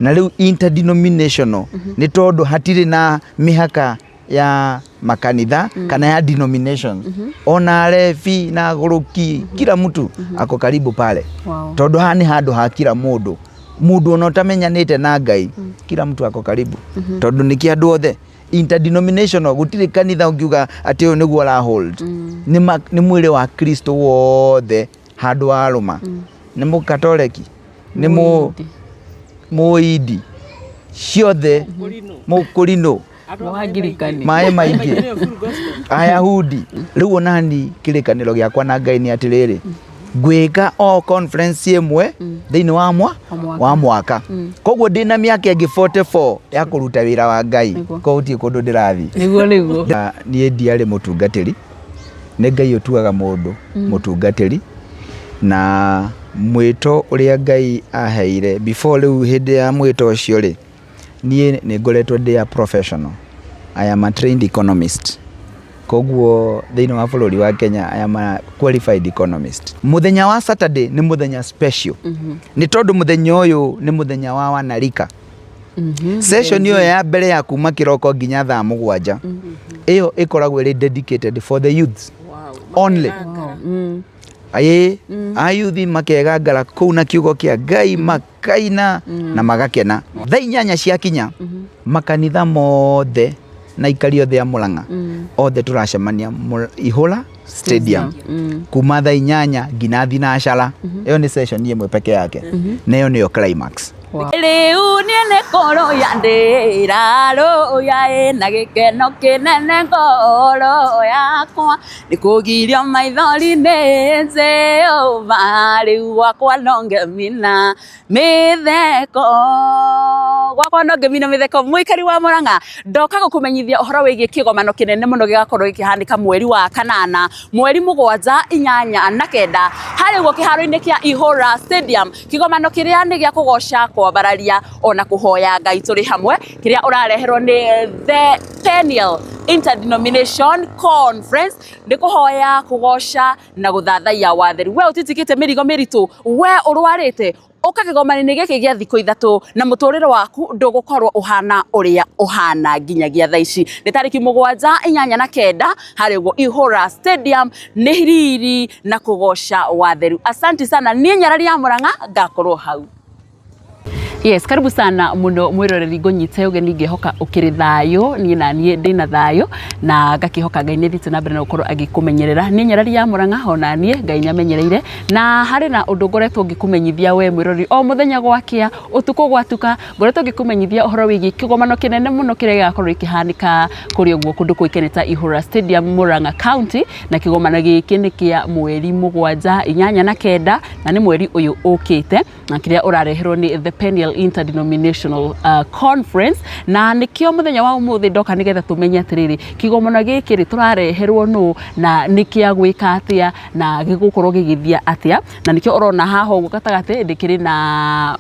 Na rĩu interdenominational nĩ tondũ hatirĩ na mĩhaka ya makanitha kana ya denominations. Ona arebi na agũrũki, kila mtu ako karibu pale. Tondũ haha nĩ handũ ha kila mũndũ, mũndũ ona ũtamenyanĩte na Ngai, kila mtu ako karibu, tondũ nĩ kĩa andũ othe. Interdenominational, gũtirĩ kanitha ũngiuga atĩ ũyũ nĩguo ũra hold. Nĩ mwĩrĩ wa Kristo wothe handũ warũma. Nĩ mũkatoreki, nĩ Mũhindi. Mũindi ciothe, mũkũrinũ. Mũangirikani. Maĩ maingĩ, Ayahudi. Rĩu onani kĩrĩkanĩro gĩakwa na Ngai nĩ atĩrĩrĩ, ngwĩka o conference ĩmwe thĩinĩ wa Wa mwaka. Wa mwaka. Koguo ndĩna mĩaka ĩngĩ 44 ya kũruta wĩra wa Ngai. Koguo gũtirĩ kũndũ ndĩrathiĩ. Nĩguo nĩguo. Niĩ ndiarĩ mũtungatĩri, nĩ Ngai ũtuaga mũndũ mũtungatĩri, na mwĩto ũrĩa Ngai aheire before rĩu hĩndĩ ya mwĩto ũcio rĩ, niĩ nĩ ngoretwo ndĩ a professional. I am a trained economist. Koguo thĩinĩ wa bũrũri wa Kenya I am a qualified economist. Mũthenya wa Saturday nĩ mũthenya special. Nĩ tondũ mũthenya ũyũ nĩ mũthenya wa wanarika. Session ĩyo ya mbere ya kuma kĩroko nginya thaa 7, ĩyo ĩkoragwo ĩrĩ dedicated for the youths only. Ĩĩ, ayuthi makegangara kũu na kiugo kĩa Ngai, makaina na magakena. Thaa 8 ciakinya, makanitha mothe na aikari othe a Murang'a othe tũracemania Ihũra Stadium kuma thaa 8 nginya thinacara. Ĩyo nĩ session ĩmwe peke yake na ĩyo nĩyo climax. Rĩu niĩ nĩ kũrũya ndĩrarũya ĩna gĩkeno kĩnene ngoro yakwa, nĩ kũgirio maithori nĩ Jehova, rĩu gwakwa no ngemina mĩtheko, gwakwa no ngemina mĩtheko. Mũikari wa Murang'a, ndoka gũkũmenyithia ũhoro wĩgiĩ kĩgomano kĩnene mũno gĩgakorwo gĩkĩhanĩka mweri wa kanana, mweri 7, 8 na 9, harĩa ũguo kĩharo-inĩ kĩa Ihũra Stadium. Kĩgomano kĩrĩa nĩ gĩa kũgoca, kwambararia ona kũhoya Ngai tũrĩ hamwe, kĩrĩa ũrareherwo nĩ The Peniel Interdenomination Conference. Nĩ kũhoya, kũgoca na gũthathaiya watheru. We ũtitikĩte mĩrigo mĩritũ, we ũrwarĩte, ũka kĩgomano-inĩ gĩkĩ gĩa thikũ 3 na mũtũrĩre waku ndũgũkorwo ũhana ũrĩa ũhana nginyagia thaa ici. Nĩ tarĩki 7, 8 na 9, harĩa ũguo Ihũra Stadium. Nĩ riri na kũgoca watheru. Asanti sana. Niĩ Nyarari ya Murang'a ngakorwo hau. Yes, karibu sana muno mwiroreri, ngũnyite ũgeni, ngĩhoka ũkĩrĩ thayũ. Niĩ na niĩ ndĩna thayũ na ngakĩhoka Ngai nĩ thiĩte na mbere na gũkorwo agĩkũmenyerera. Niĩ Nyarari ya Murang'a, ona niĩ Ngai nĩ amenyereire, na harĩ na ũndũ ngoretwo ngĩkũmenyithia we mwĩroreri o mũthenya gwakĩa, ũtukũ gwatuka. Ngoretwo ngĩkũmenyithia ũhoro wĩgiĩ kĩgomano kĩnene mũno kĩrĩa gĩgakorwo gĩkĩhanĩka kũrĩa ũguo kũndũ kũĩkaine ta Ihũra Stadium, Murang'a County. Na kĩgomano gĩkĩ nĩ kĩa mweri 7, 8 na 9, na nĩ mweri ũyũ ũkĩte, na kĩrĩa ũrareherwo nĩ The Peniel Interdenominational Conference. Na nĩkĩo mũthenya wa ũmũthĩ ndoka nĩgetha tũmenye atĩrĩrĩ, kĩgomano gĩkĩ rĩ, tũrareherwo nũ, na nĩ kĩa gwĩka atĩa, na gĩgũkorwo gĩgĩthiĩ atĩa. Na nĩkĩo ũrona haha ũguo gatagatĩ ndĩkĩrĩ na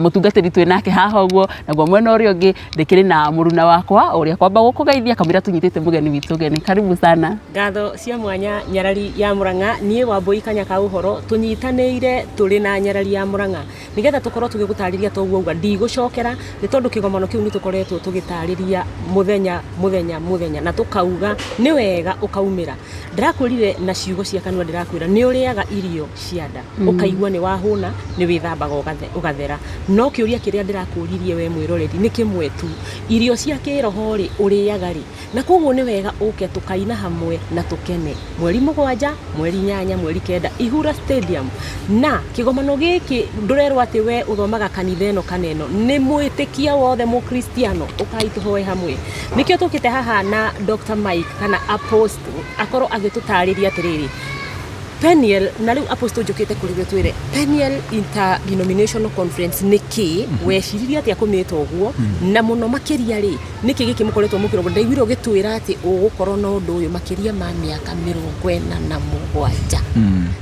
mũtungatĩri twĩ nake haha ũguo, naguo mwena ũrĩa ũngĩ ndĩkĩrĩ na mũruna wakwa ũrĩa kwamba gũkũgeithia kamũira tũnyitĩte mũgeni witũ ũgeni. Karibu sana. Ngatho cia mwanya, Nyarari ya Murang'a. Niĩ Wambũi Kanya ka ũhoro, tũnyitanĩire tũrĩ na Nyarari ya Murang'a nĩgetha tũkorwo tũgĩgũtarĩria toguo auga. Ndigũcokera nĩ tondũ kĩgomano kĩu nĩ tũkoretwo tũgĩtarĩria mũthenya mũthenya mũthenya na tũkauga nĩ wega ũkaumĩra. Ndĩrakwĩrire na ciugo cia kanua, ndĩrakwĩra nĩ ũrĩaga irio cia nda ũkaigua nĩ wahũna, nĩ wĩthambaga ũgathera. No kĩũria kĩrĩa ndĩrakũririe we mwĩroreri nĩ kĩmwe tu, irio cia kĩroho rĩ, ũrĩaga rĩ? Na koguo nĩ wega ũke tũkaina hamwe na tũkene mweri 7, mweri 8, mweri 9, Ihura Stadium. Na kĩgomano gĩkĩ ndũrerwo atĩ we ũthomaga kanitha ĩno kana ĩno, nĩ mwĩtĩkia wothe mũkristiano, ũkai tũhoe hamwe. Nĩkĩo tũkĩte haha na Dr. Mike kana Apostle akorwo agĩtũtarĩria atĩrĩrĩ, Peniel. Na rĩu Apostle, njũkĩte kũrĩ we twĩre Peniel Interdenominational Conference nĩ kĩ, weciririe atĩa kũmĩta ũguo, na mũno makĩria rĩ, nĩkĩ gĩkĩ mũkoretwo mũkĩrongo? Ndaiguire ũgĩtwĩra atĩ ũgũkorwo na ũndũ ũyũ makĩria ma mĩaka 47.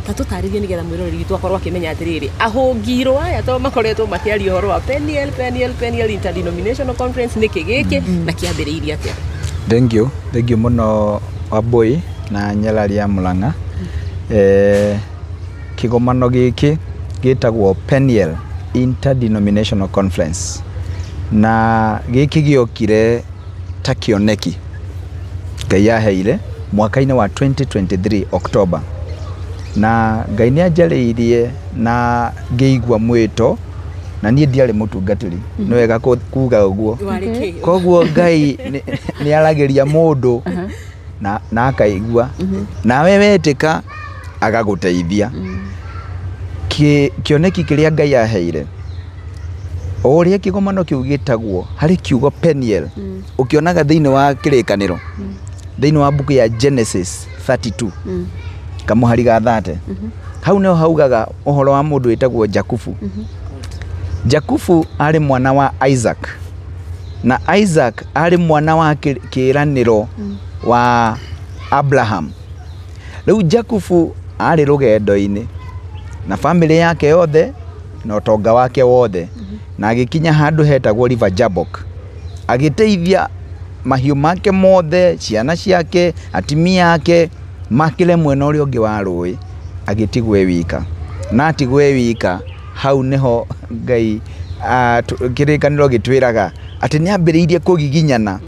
Ta tũtarĩrie nĩgetha mwĩroreri witũ akorwo akĩmenya atĩrĩrĩ, ahũngirwo aya to makoretwo makĩaria ũhoro wa Peniel, Peniel, Peniel Interdenominational Conference, nĩkĩ gĩkĩ na kĩambĩrĩirie atĩa? Thank you, thank you mũno Wambũi na Nyarari ya Murang'a. Kĩgomano gĩkĩ gĩtagwo Peniel Interdenominational Conference. Na gĩkĩ gĩokire ta kĩoneki Ngai aheire mwaka-inĩ wa 2023 October. Na Ngai nĩ anjarĩirie na ngĩigua mwĩto, na niĩ ndiarĩ mũtungatĩri, nĩ wega kuga ũguo. Warĩ kĩ? Koguo Ngai nĩ aragĩria mũndũ na akaigua, nawe wetĩka agagũteithia. Kĩoneki kĩrĩa Ngai aheire, o ũrĩa kĩgomano kĩu gĩtagwo, harĩ kiugo Peniel, ũkĩonaga thĩinĩ wa kĩrĩkanĩro, thĩinĩ wa mbuku ya Genesis 32, kamũhari ga 30, hau nĩho haugaga ũhoro wa mũndũ wĩtagwo Jakubu. Jakubu arĩ mwana wa Isaac, na Isaac arĩ mwana wa kĩĩranĩro wa Abraham. Rĩu Jakubu arĩ rũgendo-inĩ na bamĩrĩ yake yothe na ũtonga wake wothe, na agĩkinya handũ hetagwo River Jabbok. Agĩteithia mahiũ make mothe, ciana ciake, atimia ake, makĩre mwena ũrĩa ũngĩ wa rũĩ, agĩtigwo e wika. Na atigwo e wika, hau nĩho Ngai kĩrĩkanĩro gĩtwĩraga atĩ nĩ ambĩrĩirie kũgiginyana.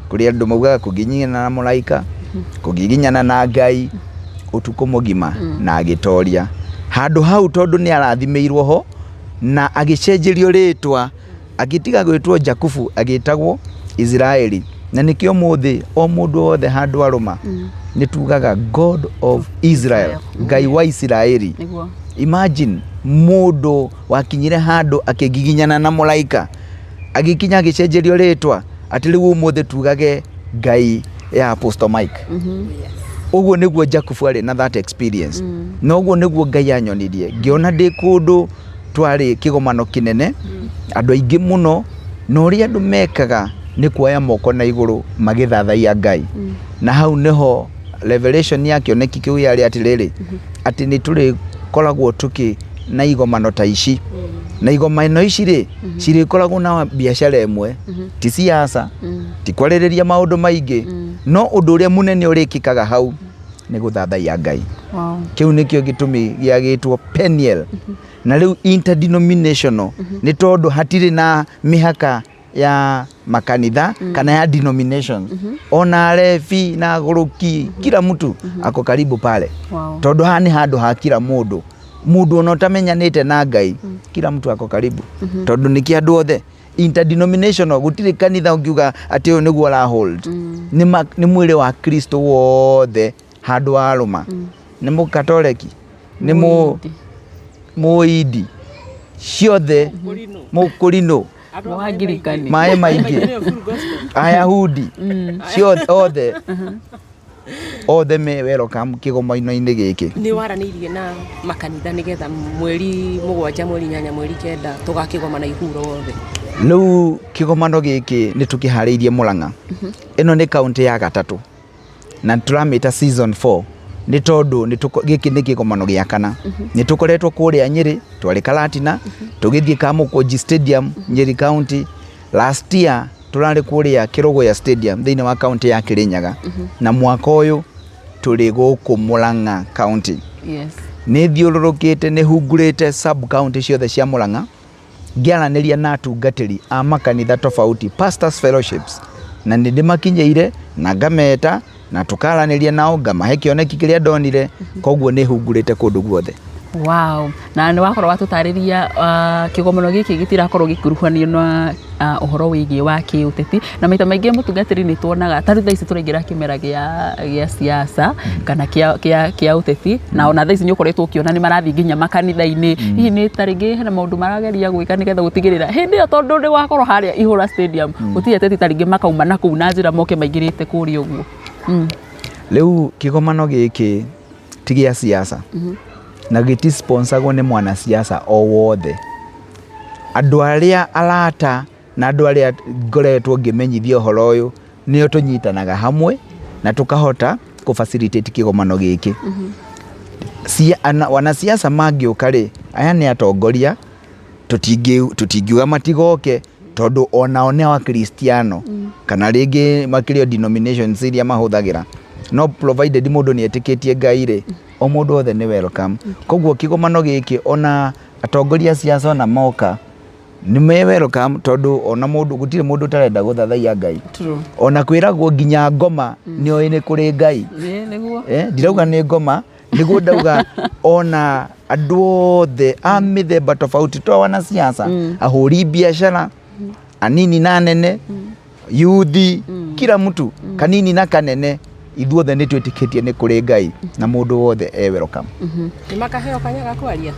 Kũrĩ andũ maugaga kũgiginyana na mũraika, kũgiginyana na Ngai ũtukũ mũgima na agĩtoria. Handũ hau tondũ nĩ arathimĩirwo ho na agĩcenjerio rĩtwa, agĩtiga gwĩtwo Jakubu agĩtagwo Isiraeli. Na nĩkĩo ũmũthĩ o mũndũ wothe handũ arũma nĩ tugaga God of Israel, Ngai wa Isiraeli. Imagine mũndũ wakinyire handũ akĩgiginyana na mũraika, agĩkinya agĩcenjerio rĩtwa atĩ rĩu ũmũthĩ tugage Ngai ya Apostle Mike. Ũguo nĩguo Jakubu arĩ na that experience. Na ũguo nĩguo Ngai anyonirie. Ngĩona ndĩ kũndũ twarĩ kĩgomano kĩnene, andũ aingĩ mũno, na ũrĩa andũ mekaga nĩ kuoya moko na igũrũ magĩthathaiya Ngai. Na hau nĩho revelation ya kĩoneki kĩu yarĩ atĩrĩrĩ, atĩ nĩ tũrĩkoragwo tũkĩ na igomano ta ici. Na igomano ici rĩ, cirĩkoragwo na biacara ĩmwe, ti siasa, ti kwarĩrĩria maũndũ maingĩ, no ũndũ ũrĩa mũnene ũrĩkĩkaga hau nĩ gũthathaiya Ngai. Kĩu nĩkĩo gĩtũmi gĩa gĩtwo Peniel. Na rĩu interdenominational nĩ tondũ hatirĩ na mĩhaka ya makanitha kana ya denominations. Ona arebi na agũrũki, kila mtu ako karibu pale. Tondũ haha nĩ handũ ha kila mũndũ. Mũndũ ona ũtamenyanĩte na Ngai, kila mtu ako karibu. Tondũ nĩ kĩa andũ othe. Interdenominational, gũtirĩ kanitha ũngiuga atĩ ũyũ nĩguo ũra hold. Nĩ mwĩrĩ wa Kristo wothe handũ warũma. Nĩ mũkatoreki, nĩ mũindi, ciothe, mũkũrinũ, Mũangirikani, maĩ maingĩ, Ayahudi, ciothe, othe othe me welcome kĩgomano-inĩ gĩkĩ. Nĩ waranĩirie na makanitha nĩgetha mweri 7, mweri 8, mweri 9 tũgakĩgomana ihuro wothe? Rĩu kĩgomano gĩkĩ nĩ tũkĩharĩirie Mũrang'a. Ĩno nĩ kaũntĩ ya gatatũ na tũramĩta season 4 nĩ tondũ gĩkĩ nĩ kĩgomano gĩa kana. Nĩ tũkoretwo kũrĩa Nyĩrĩ, twarĩ Karatina, tũgĩthiĩ Kamũkũnji Stadium, Nyĩrĩ County. Last year tũrarĩ kũrĩa Kĩrũgũya Stadium thĩinĩ wa kaũntĩ ya Kĩrĩnyaga, na mwaka ũyũ tũrĩ gũkũ Mũrang'a County. Nĩ thiũrũrũkĩte, nĩ hungurĩte sub county ciothe cia Mũrang'a ngĩaranĩria na atungatĩri a makanitha tofauti, pastors fellowships, na nĩ ndĩmakinyĩire na ngameta na tũkaranĩria nao, ngamahe kĩoneki kĩrĩa ndonire, koguo nĩ hungurĩte kũndũ guothe. Wow. Na nĩ wakorwo watũtarĩria kĩgomano gĩkĩ gĩtirakorwo gĩkuruhanio na ũhoro wĩgiĩ wa kĩũteti, na maita maingĩ mũtungatĩri nĩ tuonaga ta rĩu thaa ici tũraingĩra kĩmera gĩa siasa kana kĩa ũteti, na ona thaa ici nĩ ũkoretwo ũkĩona nĩ marathiĩ nginya makanitha-inĩ. Hihi nĩ ta rĩngĩ hena maũndũ marageria gwĩka nĩgetha gũtigĩrĩra hĩndĩ ĩyo, tondũ nĩ wakorwo harĩa Ihũra Stadium gũtirĩ ateti ta rĩngĩ makauma na kũu na njĩra moke maingĩrĩte kũrĩa ũguo? Rĩu kĩgomano gĩkĩ ti gĩa siasa na gĩti sponsor-gwo nĩ mwanasiasa o wothe. Andũ arĩa arata na andũ arĩa ngoretwo ngĩmenyithia ũhoro ũyũ nĩo tũnyitanaga hamwe na tũkahota kũ facilitate kĩgomano gĩkĩ. Wanasiasa mangĩũka rĩ, aya nĩ atongoria, tũtingiuga matigoke tondũ onao nĩ akristiano kana rĩngĩ makĩrĩ o denominations iria mahũthagĩra, no provided mũndũ nĩ etĩkĩtie Ngai rĩ, o mũndũ wothe nĩ welcome. Koguo kĩgomano gĩkĩ ona atongoria a siasa ona moka Nĩ me welcome tondũ ona mũndũ gũtirĩ mũndũ ũtarenda gũthathaiya Ngai. True. Ona kwĩragwo nginya ngoma nĩ oĩ nĩ kũrĩ Ngai. Ĩĩ, nĩguo. Eh, ndirauga nĩ ngoma, nĩguo ndauga ona andũ othe a mĩthemba tofauti to wanasiasa, ahũri biacara anini na anene, yuthi, kila mtu, kanini na kanene, ithuothe nĩ twĩtĩkĩtie nĩ kũrĩ Ngai na mũndũ wothe e welcome. Nĩ makaheo kanya ga kwaria?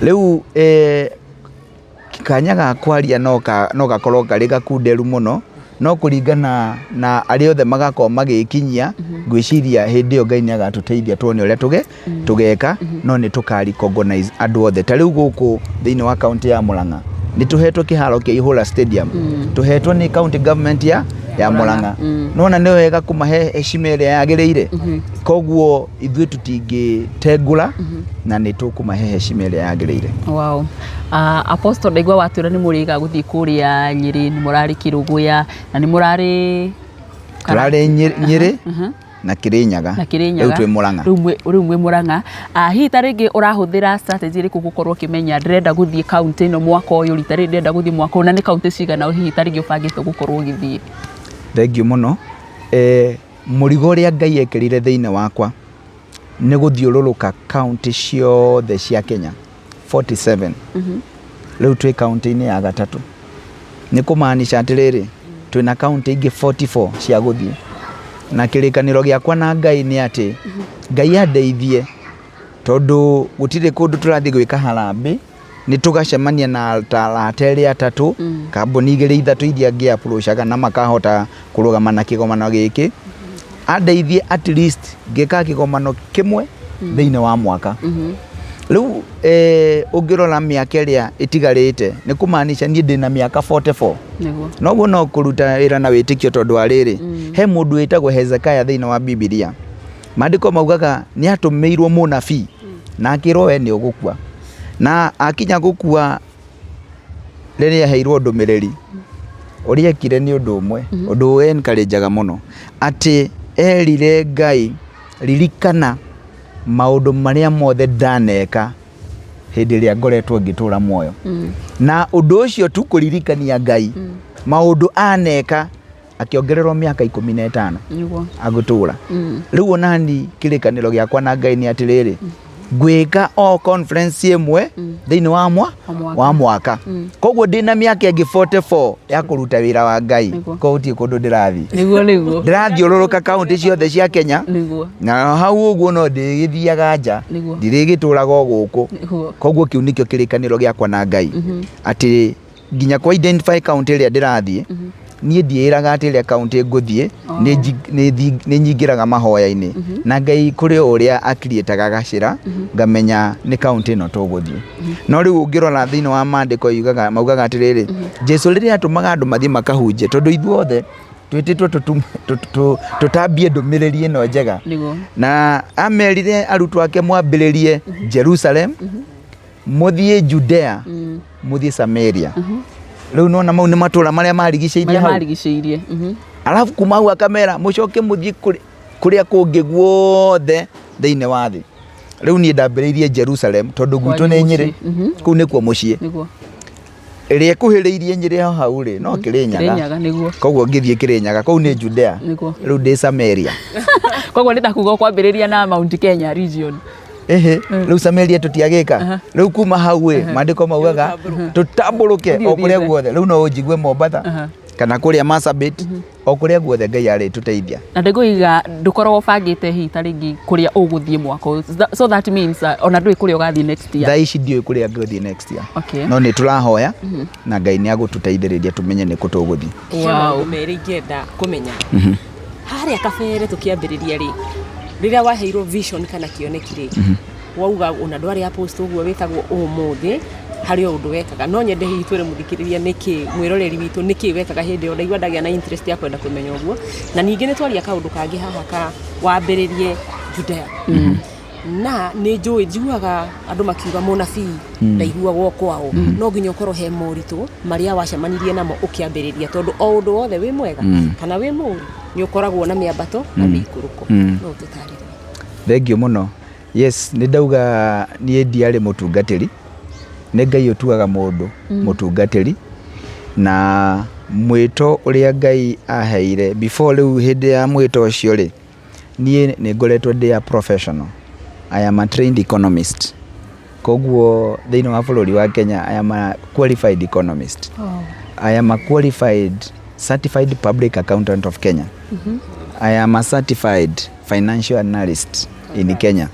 Rĩu kanya ga kwaria no gakorwo karĩ gakunderu mũno, no kũringana na arĩa othe magakorwo magĩkinyia, ngwĩciria hĩndĩ ĩyo Ngai nĩ agatũteithia tuone ũrĩa tũgeka, no nĩ tũka recognize andũ othe. Ta rĩu gũkũ thĩinĩ wa kaunti ya Murang'a nĩ tũhetwo kĩharo kĩa Ihũra Stadium, tũhetwo nĩ county government ya Murang'a. Nona nĩ wega kũmahe heshima ĩrĩa yagĩrĩire, koguo ithuĩ tũtingĩtengũra na nĩ tũkũmahe heshima ĩrĩa yagĩrĩire. Wow. Apostle, ndaigua watwĩra nĩ mũrĩga gũthiĩ kũrĩa Nyĩrĩ, nĩ mũrarĩ Kĩrũgũya na nĩ mũrarĩ Tũrarĩ Nyĩrĩ na Kĩrĩnyaga. Na Kĩrĩnyaga. Rĩu twĩ Mũrang'a. Rĩu mwĩ Mũrang'a. Hihi ta rĩngĩ ũrahũthĩra strategy ĩrĩkũ gũkorwo ũkĩmenya ndĩrenda gũthiĩ kaunti ĩno mwaka ũyũ, rita rĩrĩ ndĩrenda gũthiĩ mwaka ũyũ, na nĩ kaunti cigana hihi ta rĩngĩ ũbangĩte gũkorwo ũgĩthiĩ? Thengiũ mũno. Mũrigo ũrĩa Ngai ekĩrire thĩinĩ wakwa nĩ gũthiũrũrũka kaunti ciothe cia Kenya 47. Rĩu twĩ kaunti-inĩ ya gatatũ, nĩ kũmaanisha atĩrĩrĩ, twĩna kaunti ingĩ 44 cia gũthiĩ, na kĩrĩkanĩro gĩakwa na Ngai nĩ atĩ Ngai andeithie, tondũ gũtirĩ kũndũ tũrathiĩ gwĩka harambĩ, nĩ tũgacemania na arata erĩ atatũ, kambuni igĩrĩ ithatũ iria ngĩ approachaga na makahota kũrũgama na kĩgomano gĩkĩ, andeithie at least ngĩka kĩgomano kĩmwe thĩinĩ wa mwaka. Rĩu ũngĩrora mĩaka ĩrĩa ĩtigarĩte, nĩ kũmaanisha niĩ ndĩna mĩaka 44. Noguo no kũruta wĩra na wĩtĩkio, tondũ wa rĩrĩ, he mũndũ wĩtagwo Hezekiah thĩinĩ wa Bibilia. Maandĩko maugaga nĩ atũmĩirwo mũnabii na akĩrwo we nĩ ũgũkua, na akinya gũkua rĩrĩa aheirwo ndũmĩrĩri, ũrĩa ekire nĩ ũndũ ũmwe, ũndũ encourageaga mũno, atĩ erire Ngai, ririkana maũndũ marĩa mothe ndaneka hĩndĩ ĩrĩa ngoretwo ngĩtũra muoyo. Na ũndũ ũcio tu kũririkania Ngai maũndũ aneka, akĩongererwo mĩaka 15 agũtũra. Rĩu onani kĩrĩkanĩro gĩakwa na Ngai nĩ atĩrĩrĩ, ngwĩka o conference ĩmwe thĩinĩ wa Wa mwaka. Wa mwaka. Koguo ndĩna mĩaka ĩngĩ 44 ya kũruta wĩra wa Ngai. Koguo gũtirĩ kũndũ ndĩrathiĩ. Nĩguo nĩguo. Ndĩrathiũrũrũka kaunti ciothe cia Kenya. Na hau ũguo no ndĩgĩthiaga nja. Ndirĩgĩtũraga o gũkũ. Koguo kĩu nĩkĩo kĩrĩkanĩro gĩakwa na Ngai, atĩ nginya kwa identify kaunti ĩrĩa ndĩrathiĩ, niĩ ndiĩraga atĩ ĩrĩa kaunti ngũthiĩ, nĩ nyingĩraga mahoya-inĩ na Ngai kũrĩ o ũrĩa akiriĩtaga gacĩra, ngamenya nĩ kaunti ĩno tũgũthiĩ. No rĩu ũngĩrora thĩinĩ wa maandĩko maugaga atĩrĩrĩ, Jesu rĩrĩa atũmaga andũ mathiĩ makahunjie, tondũ ithuothe twĩtĩtwo tũtambie ndũmĩrĩri ĩno njega, na amerire arutwo ake mwambĩrĩrie Jerusalem, mũthiĩ Judea, mũthiĩ Samaria. Rĩu nona mau nĩ matũra marĩa marigicĩirie marĩa hau. Marigicĩirie. Alafu kuma hau akamera mũcoke mũthiĩ kũrĩa kũngĩ guothe thĩinĩ wa thĩ. Rĩu niĩ ndambĩrĩirie Jerusalem tondũ gwitũ Kwanyu nĩ Nyĩrĩ. Mũciĩ. Kũu nĩkuo mũciĩ. Ĩrĩa ĩkuhĩrĩirie Nyĩrĩ o hau rĩ, no Kĩrĩnyaga. Kĩrĩnyaga, nĩguo. Koguo ngĩthiĩ Kĩrĩnyaga, kũu nĩ Judea. Rĩu ndĩ Samaria. Koguo nĩ ta kuga ũkwambĩrĩria na Mount Kenya region. Ĩhĩ, rĩu Samaria tũtiagĩka. Rĩu kuma hau ĩ, maandĩko maugaga tũtambũrũke Ũthiĩ o kũrĩa ũthiĩte. guothe. Rĩu no ũnjigue Mombatha kana kũrĩa Marsabit, o kũrĩa guothe Ngai arĩtũteithia. Na ndĩkũiga ndũkoragwo ũbangĩte hihi ta rĩngĩ kũrĩa ũgũthiĩ mwaka ũyũ. So that means ona ndũĩ kũrĩa ũgathiĩ next year. Thaa ici ndiũĩ kũrĩa ngũthiĩ next year. No nĩ tũrahoya na Ngai nĩ agũtũteithĩrĩria tũmenye nĩ kũ tũgũthiĩ. He maũndũ merĩ ingĩenda kũmenya harĩa kabere tũkĩambĩrĩria rĩ, rĩrĩa waheirwo vision kana kĩoneki rĩ, wauga ona ndwarĩ apostle ũguo wĩtagwo ũmũthĩ, harĩ o ũndũ wekaga. No nyende hihi twĩre mũthikĩrĩria nĩkĩ, mwĩroreri witũ, nĩkĩ wekaga hĩndĩ ĩyo. Ndaigua ndagĩa na interest ya kwenda kũmenya ũguo. Na ningĩ nĩ twaria kaũndũ kangĩ haha ka wambĩrĩrie Judea, na nĩ njũĩ njiguaga andũ makiuga mũnabii ndaiguagwo kwao. No nginya ũkorwo he moritũ marĩa wacemanirie namo ũkĩambĩrĩria, tondũ o ũndũ wothe wĩ mwega kana wĩ mũũru nĩ ũkoragwo na mĩambato na mĩikũrũko. No ũtũtarĩrie? Thengiũ mũno. Yes, nĩ ndauga niĩ ndiarĩ mũtungatĩri. Nĩ Ngai ũtuaga mũndũ mũtungatĩri, na mwĩto ũrĩa Ngai aheire before rĩu hĩndĩ ya mwĩto ũcio rĩ, niĩ nĩ ngoretwo ndĩ a professional. I am a trained economist. Koguo thĩinĩ wa bũrũri wa Kenya I am a qualified economist. I am a qualified certified public accountant of Kenya. I am a certified financial analyst in Kenya.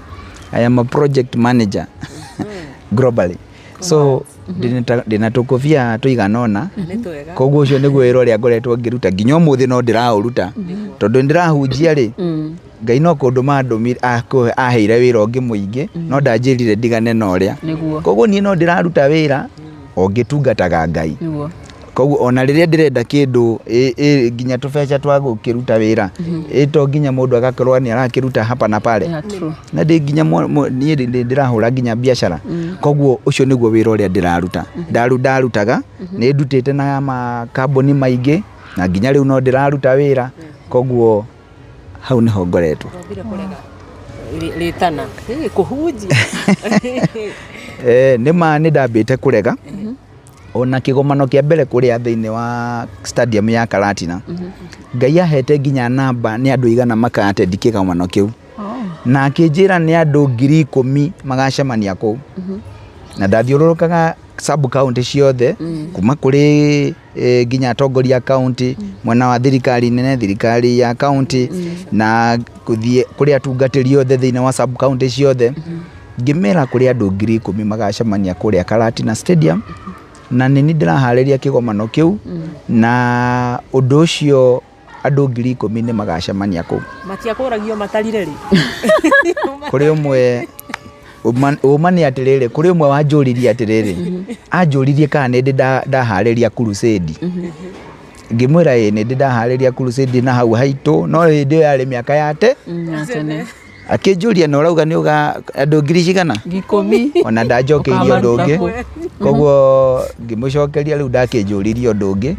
I am a project manager globally. So ndĩna tũkũbia tũigana ũna. Nĩ twega. Koguo ũcio nĩguo wĩra ũrĩa ngoretwo ngĩruta nginya ũmũthĩ no ndĩraũruta, tondũ nĩndĩrahunjia rĩ, Ngai no kũndũma andũmire, aheire wĩra ũngĩ mũingĩ, no ndanjĩrire ndigane na ũrĩa. Koguo niĩ no ndĩraruta wĩra o ngĩtungataga Ngai. Koguo ona rĩrĩa ndĩrenda kĩndũ nginya tũbeca twa gũkĩruta wĩra, ĩ to nginya mũndũ agakorwo nĩ arakĩruta hapa na pale. Yeah, true. Na ndĩ nginya niĩ ndĩrahũra nginya biacara. Koguo ũcio nĩguo wĩra ũrĩa ndĩraruta. Ndarutaga, nĩ ndutĩte na makambuni maingĩ, na nginya rĩu no ndĩraruta wĩra. Koguo hau nĩho ngoretwo. Wambire kũrega rĩtana kũhunjia. Nĩ ma nĩ ndambĩte kũrega. Ona kĩgomano kĩa mbere kũrĩa thĩinĩ wa stadium ya Karatina, Ngai ahete nginya namba nĩ andũ igana maka attend kĩgomano kĩu. Na akĩnjĩra nĩ andũ 10,000 magacemania kũu. Na ndathiũrũrũkaga sub county ciothe, kuma kũrĩ nginya atongoria a county, mwena wa thirikari nene, thirikari ya county, na gũthiĩ kũrĩ atungatĩri othe thĩinĩ wa sub county ciothe. Ngĩmera kũrĩ andũ 10,000 magacemania kũrĩa Karatina Stadium, na nĩ niĩ ndĩraharĩria kĩgomano kĩu, na ũndũ ũcio andũ 10,000 nĩ magacemania kũu. Matiakũragio matarire rĩ? Kũrĩ ũmwe, ũma nĩ atĩrĩrĩ, kũrĩ ũmwe wanjũririe atĩrĩrĩ, anjũririe kana nĩ ndĩ ndaharĩria crusade. Ngĩmwĩra ĩĩ nĩ ndĩ ndaharĩria crusade na hau haitũ, no hĩndĩ ĩyo yarĩ mĩaka ya tene. Akĩnjũria na ũrauga nĩ ũga andũ ngiri cigana? 10,000. Ona ndanjokeirie ũndũ ũngĩ. Koguo ngĩmũcokeria rĩu ndakĩnjũririe ũndũ ũngĩ.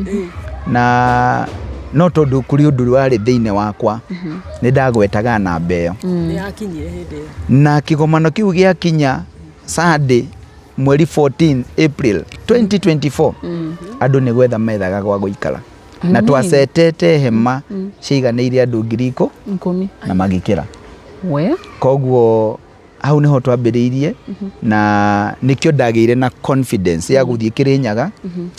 Na no tondũ kũrĩ ũndũ warĩ thĩinĩ wakwa, nĩ ndagwetaga namba ĩyo. Nĩ yakinyire hĩndĩ ĩyo. Na kĩgomano kĩu gĩakinya Sunday mweri 14 April 2024, andũ nĩ gwetha methaga gwa gũikara. Na twacetete hema ciiganĩire andũ 10,000 na magĩkĩra. Koguo hau nĩho twambĩrĩirie, na nĩkĩo ndagĩire na confidence ya gũthiĩ Kĩrĩnyaga,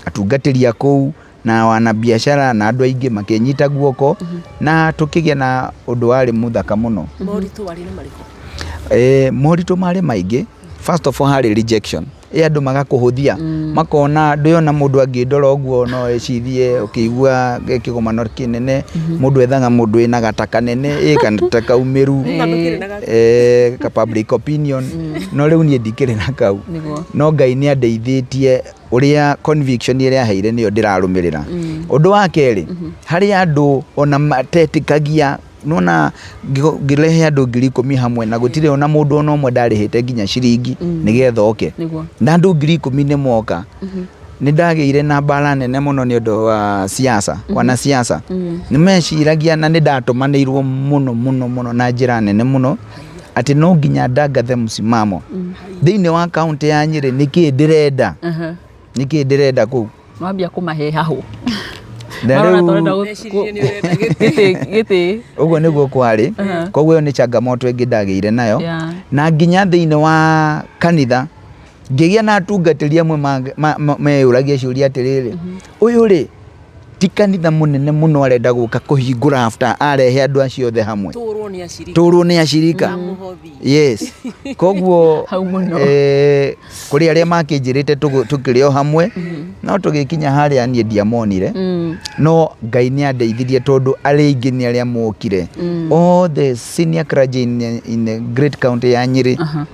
atungatĩri a kũu na wanabiacara na andũ aingĩ makĩnyita guoko, na tũkĩgĩa na ũndũ warĩ mũthaka mũno. Moritũ warĩ na marĩkũ? Moritũ marĩ maingĩ. First of all harĩ rejection. Andũ magakũhũthia, makona ndũyona mũndũ angĩndora ũguo no ecirie ũkĩigua kĩgomano kĩnene, mũndũ ethaga mũndũ wĩna gata kanene, gata kaumĩru, ka public opinion, no rĩu niĩ ndikĩrĩ na kau. No Ngai nĩ andeithĩtie ũrĩa conviction ĩrĩa aheire nĩyo ndĩrarũmĩrĩra. Ũndũ wa kerĩ, harĩ andũ ona matetĩkagia, nona ngĩrehe andũ 10,000 hamwe na gũtirĩ ona mũndũ ona ũmwe ndarĩhĩte nginya ciringi nĩgetha oke. Na andũ 10,000 nĩ moka. Nĩ ndagĩire na mbara nene mũno nĩ ũndũ wa siasa, wanasiasa. Nĩ meciragia na nĩ ndatũmanĩirwo mũno mũno mũno na njĩra nene mũno atĩ no nginya ndangathe msimamo. Thĩinĩ wa kaũntĩ ya Nyĩrĩ nĩkĩĩ ndĩrenda? Nĩkĩĩ ndĩrenda kũu? Wambia kũmahe hahũ. Na Marona rĩu ta ũrenda Mecirie nĩ ũrenda gĩtĩ. gĩtĩ. Ũguo nĩguo kwarĩ. Koguo ĩyo nĩ changamoto ĩngĩ ndagĩire nayo. Na nginya thĩinĩ wa kanitha ngĩgĩa na atungatĩri amwe meyũragia ciũria atĩrĩrĩ, ũyũ rĩ ti kanitha mũnene mũno arenda gũka kũhingũra after arehe andũ acio othe hamwe. Tũrwo nĩ acirika. Tũrwo nĩ acirika. Mũhothi. Yes. Koguo, Hau mũno. Kũrĩ arĩa makĩnjĩrĩte tũkĩrĩ o hamwe, no tũgĩkinya harĩa niĩ ndiamonire. No Ngai nĩ andeithirie tondũ arĩa aingĩ nĩ arĩa mokire. All the senior clergy in the great county ya Nyĩrĩ,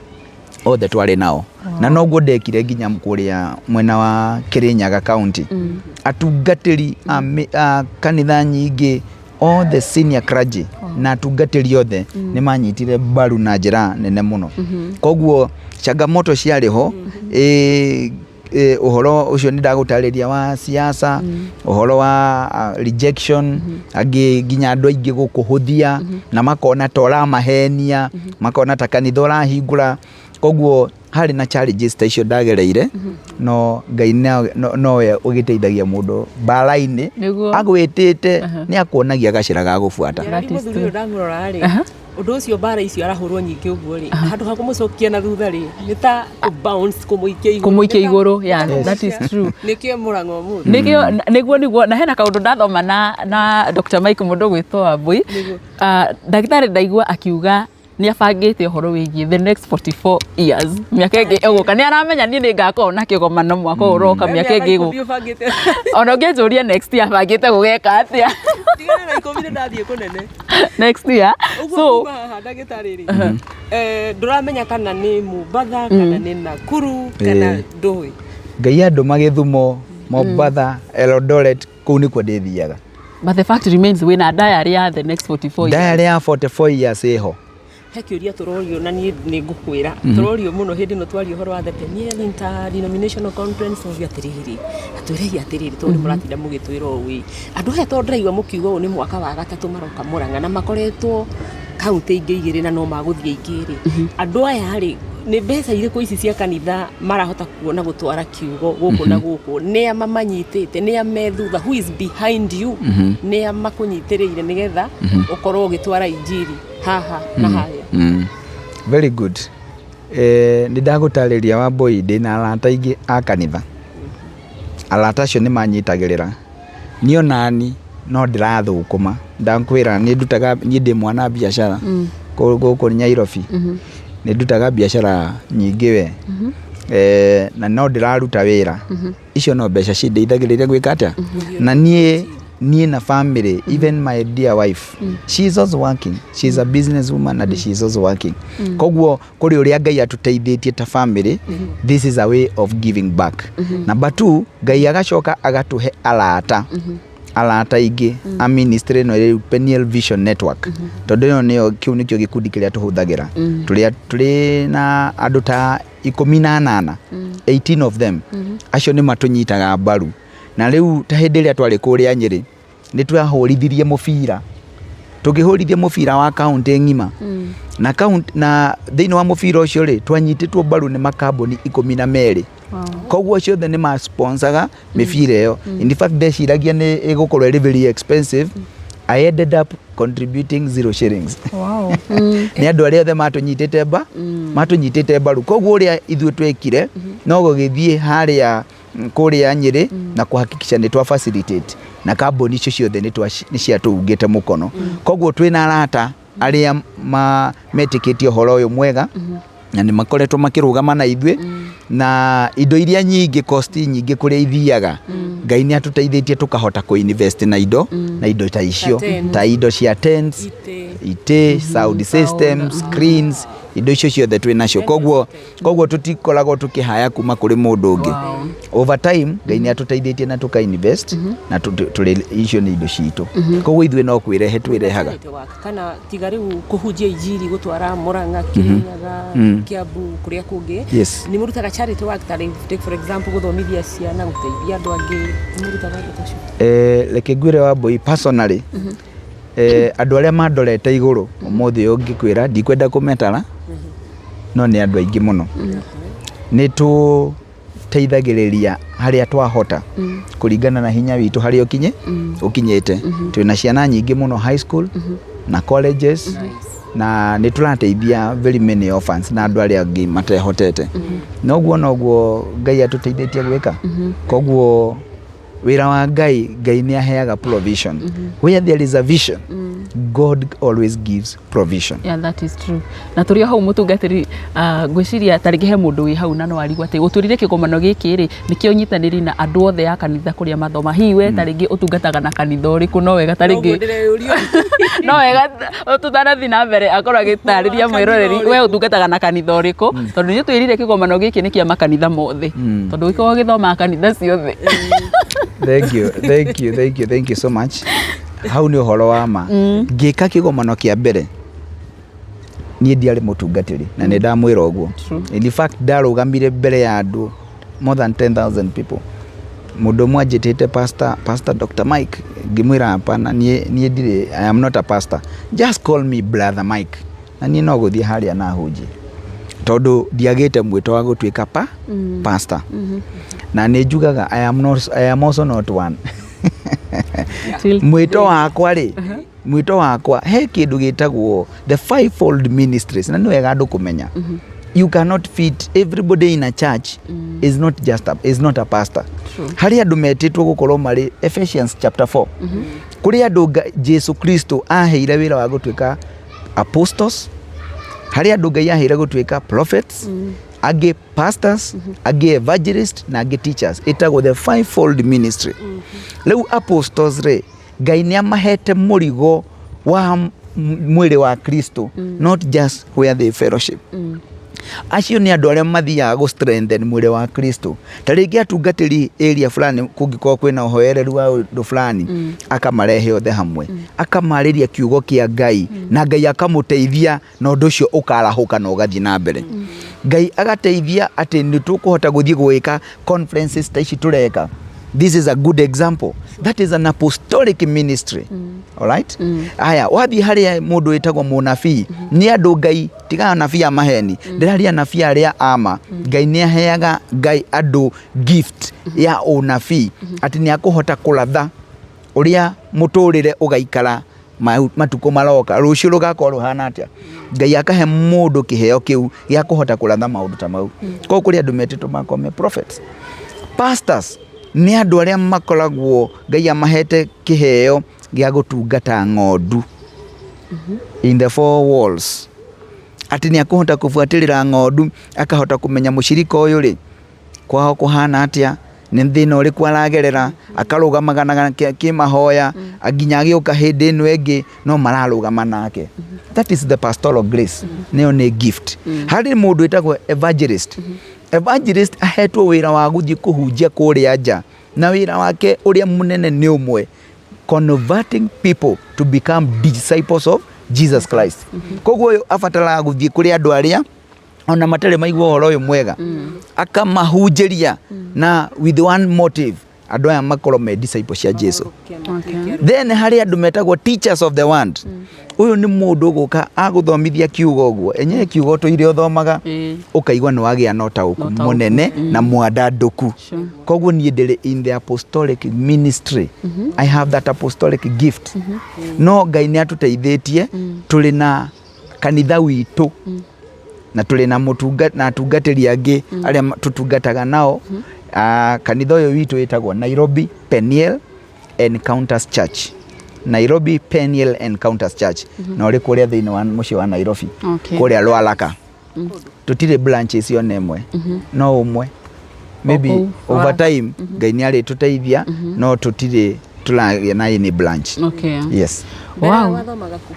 othe twarĩ nao. Na noguo ndekire nginya kũrĩa mwena wa Kĩrĩnyaga county. Atungatĩri a kanitha nyingĩ, all the senior clergy na atungatĩri othe nĩ manyitire mbaru na njĩra nene mũno. Koguo changamoto ciarĩ ho, ũhoro ũcio nĩ ndagũtarĩria wa siasa, ũhoro wa rejection, angĩ nginya andũ aingĩ gũkũhũthia na makona ta ũramahenia, makona ta kanitha ũrahingũra. Koguo Harĩ na challenges ta icio ndagereire, no Ngai nowe ũgĩteithagia mũndũ mbara-inĩ. Agwĩtĩte, nĩ akuonagia gacĩra ga gũbuata. Nyarari That is mũthuri true. ũyũ ndamũrora rĩ, ũndũ ũcio mbara icio arahũrwo nyingĩ ũguo rĩ, handũ ha kũmũcokia na thutha rĩ, nĩ ta kũ-bounce, kũmũikia igũrũ. Kũmũikia Nĩ ta- igũrũ, yeah, nĩ ta that is kũmũikia. true. Nĩkĩo Mũrang'a ũmũthĩ. Nĩkĩo nĩguo na hena kaũndũ ndathoma na Dr. Mike mũndũ gwĩtwo Wambui. Nĩguo. Ah, ndagĩtarĩ ndaigua akiuga nĩ abangĩte ũhoro wĩgiĩ the next 44 years, mĩaka ĩngĩ ĩgũka. Nĩ aramenya niĩ nĩ ngakorwo na kĩgomano mwaka ũyũ ũroka, mĩaka ĩngĩ 10 ĩgũka. Ũbangĩte. Ona ũngĩnjũria next year bangĩte gũgeka atĩa. Tigana na 10 nĩ ndathiĩ kũnene. Next year. Ũguo So kuma haha ndagĩtarĩ rĩ, ndũramenya kana nĩ Mombatha kana nĩ Nakuru kana ndũĩ. Ngai andũma Gĩthumo, Mombatha, Eldoret, kũu nĩkuo ndĩthiaga. But the fact remains wĩna diary ya the next 44 years. Diary ya 44 years ĩho. He kĩũria tũrorio na niĩ nĩ ngũkwĩra tũrorio mũno hĩndĩ ĩno twaria ũhoro wa the Peniel Interdenominational Conference. Tũrorio atĩrĩrĩ, atwĩrei atĩrĩrĩ, tondũ nĩ mũratinda mũgĩtwĩra ũũ ĩ, andũ aya tondũ ndĩraigua mũkiuga ũũ nĩ mwaka wa gatatũ maroka Mũrang'a na makoretwo kaunti ingĩ igĩrĩ na no magũthiĩ ingĩ rĩ, andũ aya rĩ, nĩ mbeca irĩkũ ici cia kanitha marahota kuona gũtwara kiugo gũkũ na gũkũ? Nĩ a mamanyitĩte? Nĩ a me thutha? Who is behind you? Nĩ a makũnyitĩrĩire nĩgetha ũkorwo ũgĩtwara injiri haha na harĩa? Very good. Nĩ ndagũtarĩria, Wambui, ndĩna arata aingĩ a kanitha. Arata acio nĩ manyitagĩrĩra. Niĩ onani no ndĩrathũkũma. Ndakwĩra nĩ ndutaga, niĩ ndĩ mwana biacara gũkũ Nyairobi. Nĩ ndutaga biacara nyingĩ we. Na no ndĩraruta wĩra. Icio no mbeca cindeithagĩrĩria gwĩka atĩa? Na niĩ na family, even my dear wife, she is also working. She is a business woman and she is also working. Koguo kũrĩ ũrĩa Ngai atũteithĩtie ta family, this is a way of giving back. Number two, Ngai agacoka agatũhe arata aingĩ a ministry ĩno rĩu, Peniel Vision Network, tondũ ĩyo nĩyo, kĩu nĩkĩo gĩkundi kĩrĩa tũhũthagĩra. Tũrĩa tũrĩ na andũ ta 18, 18 of them. Acio nĩ matũnyitaga mbaru. Na rĩu ta hĩndĩ ĩrĩa twarĩ kũrĩa Nyĩrĩ, nĩ twahũrithirie mũbira, tũkĩhũrithia mũbira wa kaunti ng'ima na kaunti, na thĩinĩ wa mũbira ũcio rĩ, twanyitĩtwo mbaru nĩ makambuni 12. Koguo ciothe nĩ masponsaga mĩbira ĩyo. In fact, ndeciragia nĩ ĩgũkorwo ĩrĩ very expensive. I ended up contributing 0 shillings. Nĩ andũ arĩa othe matũnyitĩte mbaru. Koguo ũrĩa ithuĩ twekire no gũgĩthiĩ harĩa kũrĩa Nyĩrĩ na kũhakikisha nĩ twa facilitate na kambuni icio ciothe nĩ ciatũungĩte mũkono. Koguo twĩna arata arĩa metĩkĩtie ũhoro ũyũ mwega na nĩ makoretwo makĩrũgama na ithuĩ na indo iria nyingĩ, cost nyingĩ kũrĩa ithiaga. Ngai nĩ atũteithĩtie tũkahota kũ invest na indo ta icio, tent. Ta indo cia tents, itĩ, itĩ, sound system, screens, indo icio ciothe twĩ nacio. Koguo tũtikoragwo tũkĩhaya kuma kũrĩ mũndũ ũngĩ. Over time Ngai nĩ atũteithĩtie na tũka invest na tũrĩ icio nĩ indo citũ. Koguo ithuĩ no kwĩrehe twĩrehaga. Charity work, kana tiga rĩu kũhunjia injiri, gũtwara Mũrang'a, Kĩrĩnyaga, Kĩambu, kũrĩa kũngĩ, nĩ mũrutaga charity work ta rĩu, take for example, gũthomithia ciana, gũteithia andũ angĩ? Nĩ mũrutaga ũndũ ta ũcio? Reke ngwĩre, Wambui, personally, andũ arĩa mandorete igũrũ ũmũthĩ ũyũ ngĩkwĩra, ndikwenda kũmetara, no nĩ andũ aingĩ mũno. Nĩ tũteithagĩrĩria harĩa twahota kũringana na hinya witũ harĩa ũkinyĩte. Twĩna ciana nyingĩ mũno high school na colleges, na nĩ tũrateithia very many orphans na andũ arĩa angĩ matehotete. Noguo Ngai atũteithĩtie gwĩka. Koguo wĩra wa Ngai, Ngai nĩ aheaga provision. Where there is a vision, God always gives provision. Yeah, that is true. Na tũrĩ o hau, mũtungatĩri, ngwĩciria ta rĩngĩ he mũndũ wĩ hau na no arigwo atĩ gũtwĩrire kĩgomano gĩkĩ rĩ nĩkĩo nyitanĩri na andũ othe a kanitha kũrĩa mathoma. Hihi we ta rĩngĩ ũtungataga na kanitha ũrĩkũ? No wega ta Noguo rĩngĩ ndĩreyũria. No wega tũtanathiĩ na mbere akorwo agĩtarĩria Wa kanitha mwĩroreri ũrĩkũ? we ũtungataga na kanitha ũrĩkũ, tondũ nĩ twĩrire kĩgomano gĩkĩ nĩ kĩa makanitha mothe, tondũ gĩkoragwo gĩthomaga kanitha ciothe. Thank you, thank you, thank you, thank you so much. Hau nĩ ũhoro wa ma. Ngĩka kĩgomano kĩa mbere, niĩ ndiarĩ mũtungatĩri na nĩ ndamwĩra ũguo. In fact, ndarũgamire mbere ya andũ more than 10,000 people. Mũndũ ũmwe anjĩtĩte pastor, Pastor Dr. Mike. Ngĩmwĩra hapana, niĩ ndirĩ, I am not a pastor, just call me Brother Mike. Na niĩ no gũthiĩ harĩa na hunjie. Tondũ ndiagĩte mwĩto wa gũtuĩka pa pastor. Na nĩ njugaga I am not, I am also not one. Mwĩto wakwa rĩ, mwĩto wakwa he kĩndũ gĩtagwo the fivefold ministries, na nĩ wega andũ kũmenya. You cannot fit everybody in a church. Is not just a, is not a pastor. True. Harĩ andũ metĩtwo gũkorwo marĩ Ephesians chapter 4. Kũrĩ andũ Jesu Kristo aheire wĩra wa gũtuĩka apostles, harĩ andũ Ngai aheire gũtuĩka prophets, angĩ pastors, angĩ evangelist na angĩ teachers. Ĩtagwo the fivefold ministry. Rĩu apostles rĩ, Ngai nĩ amahete mũrigo wa mwĩrĩ wa Kristo, not just where they fellowship. Acio nĩ andũ arĩa mathiaga gũ strengthen mwĩrĩ wa Kristo. Ta rĩngĩ atungatĩri area fulani, kũngĩkorwo kwĩna ũhoereru wa ũndũ fulani, akamarehe othe hamwe, akamarĩria kiugo kĩa Ngai, na Ngai akamũteithia na ũndũ ũcio ũkarahũka na ũgathiĩ na mbere. Ngai agateithia atĩ nĩ tũkũhota gũthiĩ gwĩka conferences ta ici tũreka. This is a good example. That is an apostolic ministry. Alright? Aya, wathiĩ harĩa mũndũ wĩtagwo mũnabii, nĩ andũ Ngai, tiga anabii a maheni, ndĩraria anabii arĩa ama. Ngai nĩ aheaga Ngai andũ gift ya ũnabii, atĩ nĩ akũhota kũratha ũrĩa mũtũrĩre ũgaikara matukũ maroka, rũciũ rũgakorwo rũhana atĩa. Ngai akahe mũndũ kĩheo kĩu gĩa kũhota kũratha maũndũ ta mau. Koguo kũrĩ andũ metĩtwo makorwo me prophets. Pastors nĩ andũ arĩa makoragwo Ngai amahete kĩheo gĩa gũtungata ng'ondu in the four walls, atĩ nĩ akũhota kũbuatĩrĩra ng'ondu, akahota kũmenya mũcirika ũyũ rĩ, kwao kũhana atĩa, nĩ thĩna ũrĩkũ aragerera, akarũgamaga na kĩmahoya nginya agĩũka hĩndĩ ĩno ĩngĩ no mararũgama nake. That is the pastoral grace. Nĩyo nĩ gift. Harĩ mũndũ wĩtagwo evangelist. Evangelist ahetwo wĩra wa gũthiĩ kũhunjia kũrĩa nja, na wĩra wake ũrĩa mũnene nĩ ũmwe, converting people to become disciples of Jesus Christ. Koguo ũyũ abataraga gũthiĩ kũrĩ andũ arĩa ona matarĩ maigua ũhoro ũyũ mwega, akamahunjĩria na with one motive, andũ aya makorwo me disciples cia Jesu. Then harĩ andũ metagwo teachers of the word. Ũyũ nĩ mũndũ ũgũka agũthomithia kiugo ũguo enyewe, kiugo tũire ũthomaga, ũkaigua nĩ wagĩa na ũtaũku Na ũtaũku, mũnene na mwandandũku. Koguo niĩ ndĩrĩ in the apostolic ministry. I have that apostolic gift. No Ngai nĩ atũteithĩtie, tũrĩ na kanitha witũ na tũrĩ na mũtunga na atungatĩri angĩ arĩa tũtungataga nao. Ah, kanitha ũyũ witũ wĩtagwo Nairobi Peniel Encounters Church, Nairobi Peniel Encounters Church, na ũrĩ kũrĩa thĩinĩ wa mũciĩ wa Nairobi, kũrĩa Lwalaka. Tũtirĩ branches ona ĩmwe, no ũmwe. Maybe kũu, over time Ngai nĩ arĩtũteithia, no tũtirĩ tũragĩa na any branch. Yes. Mbere wathomaga kũ?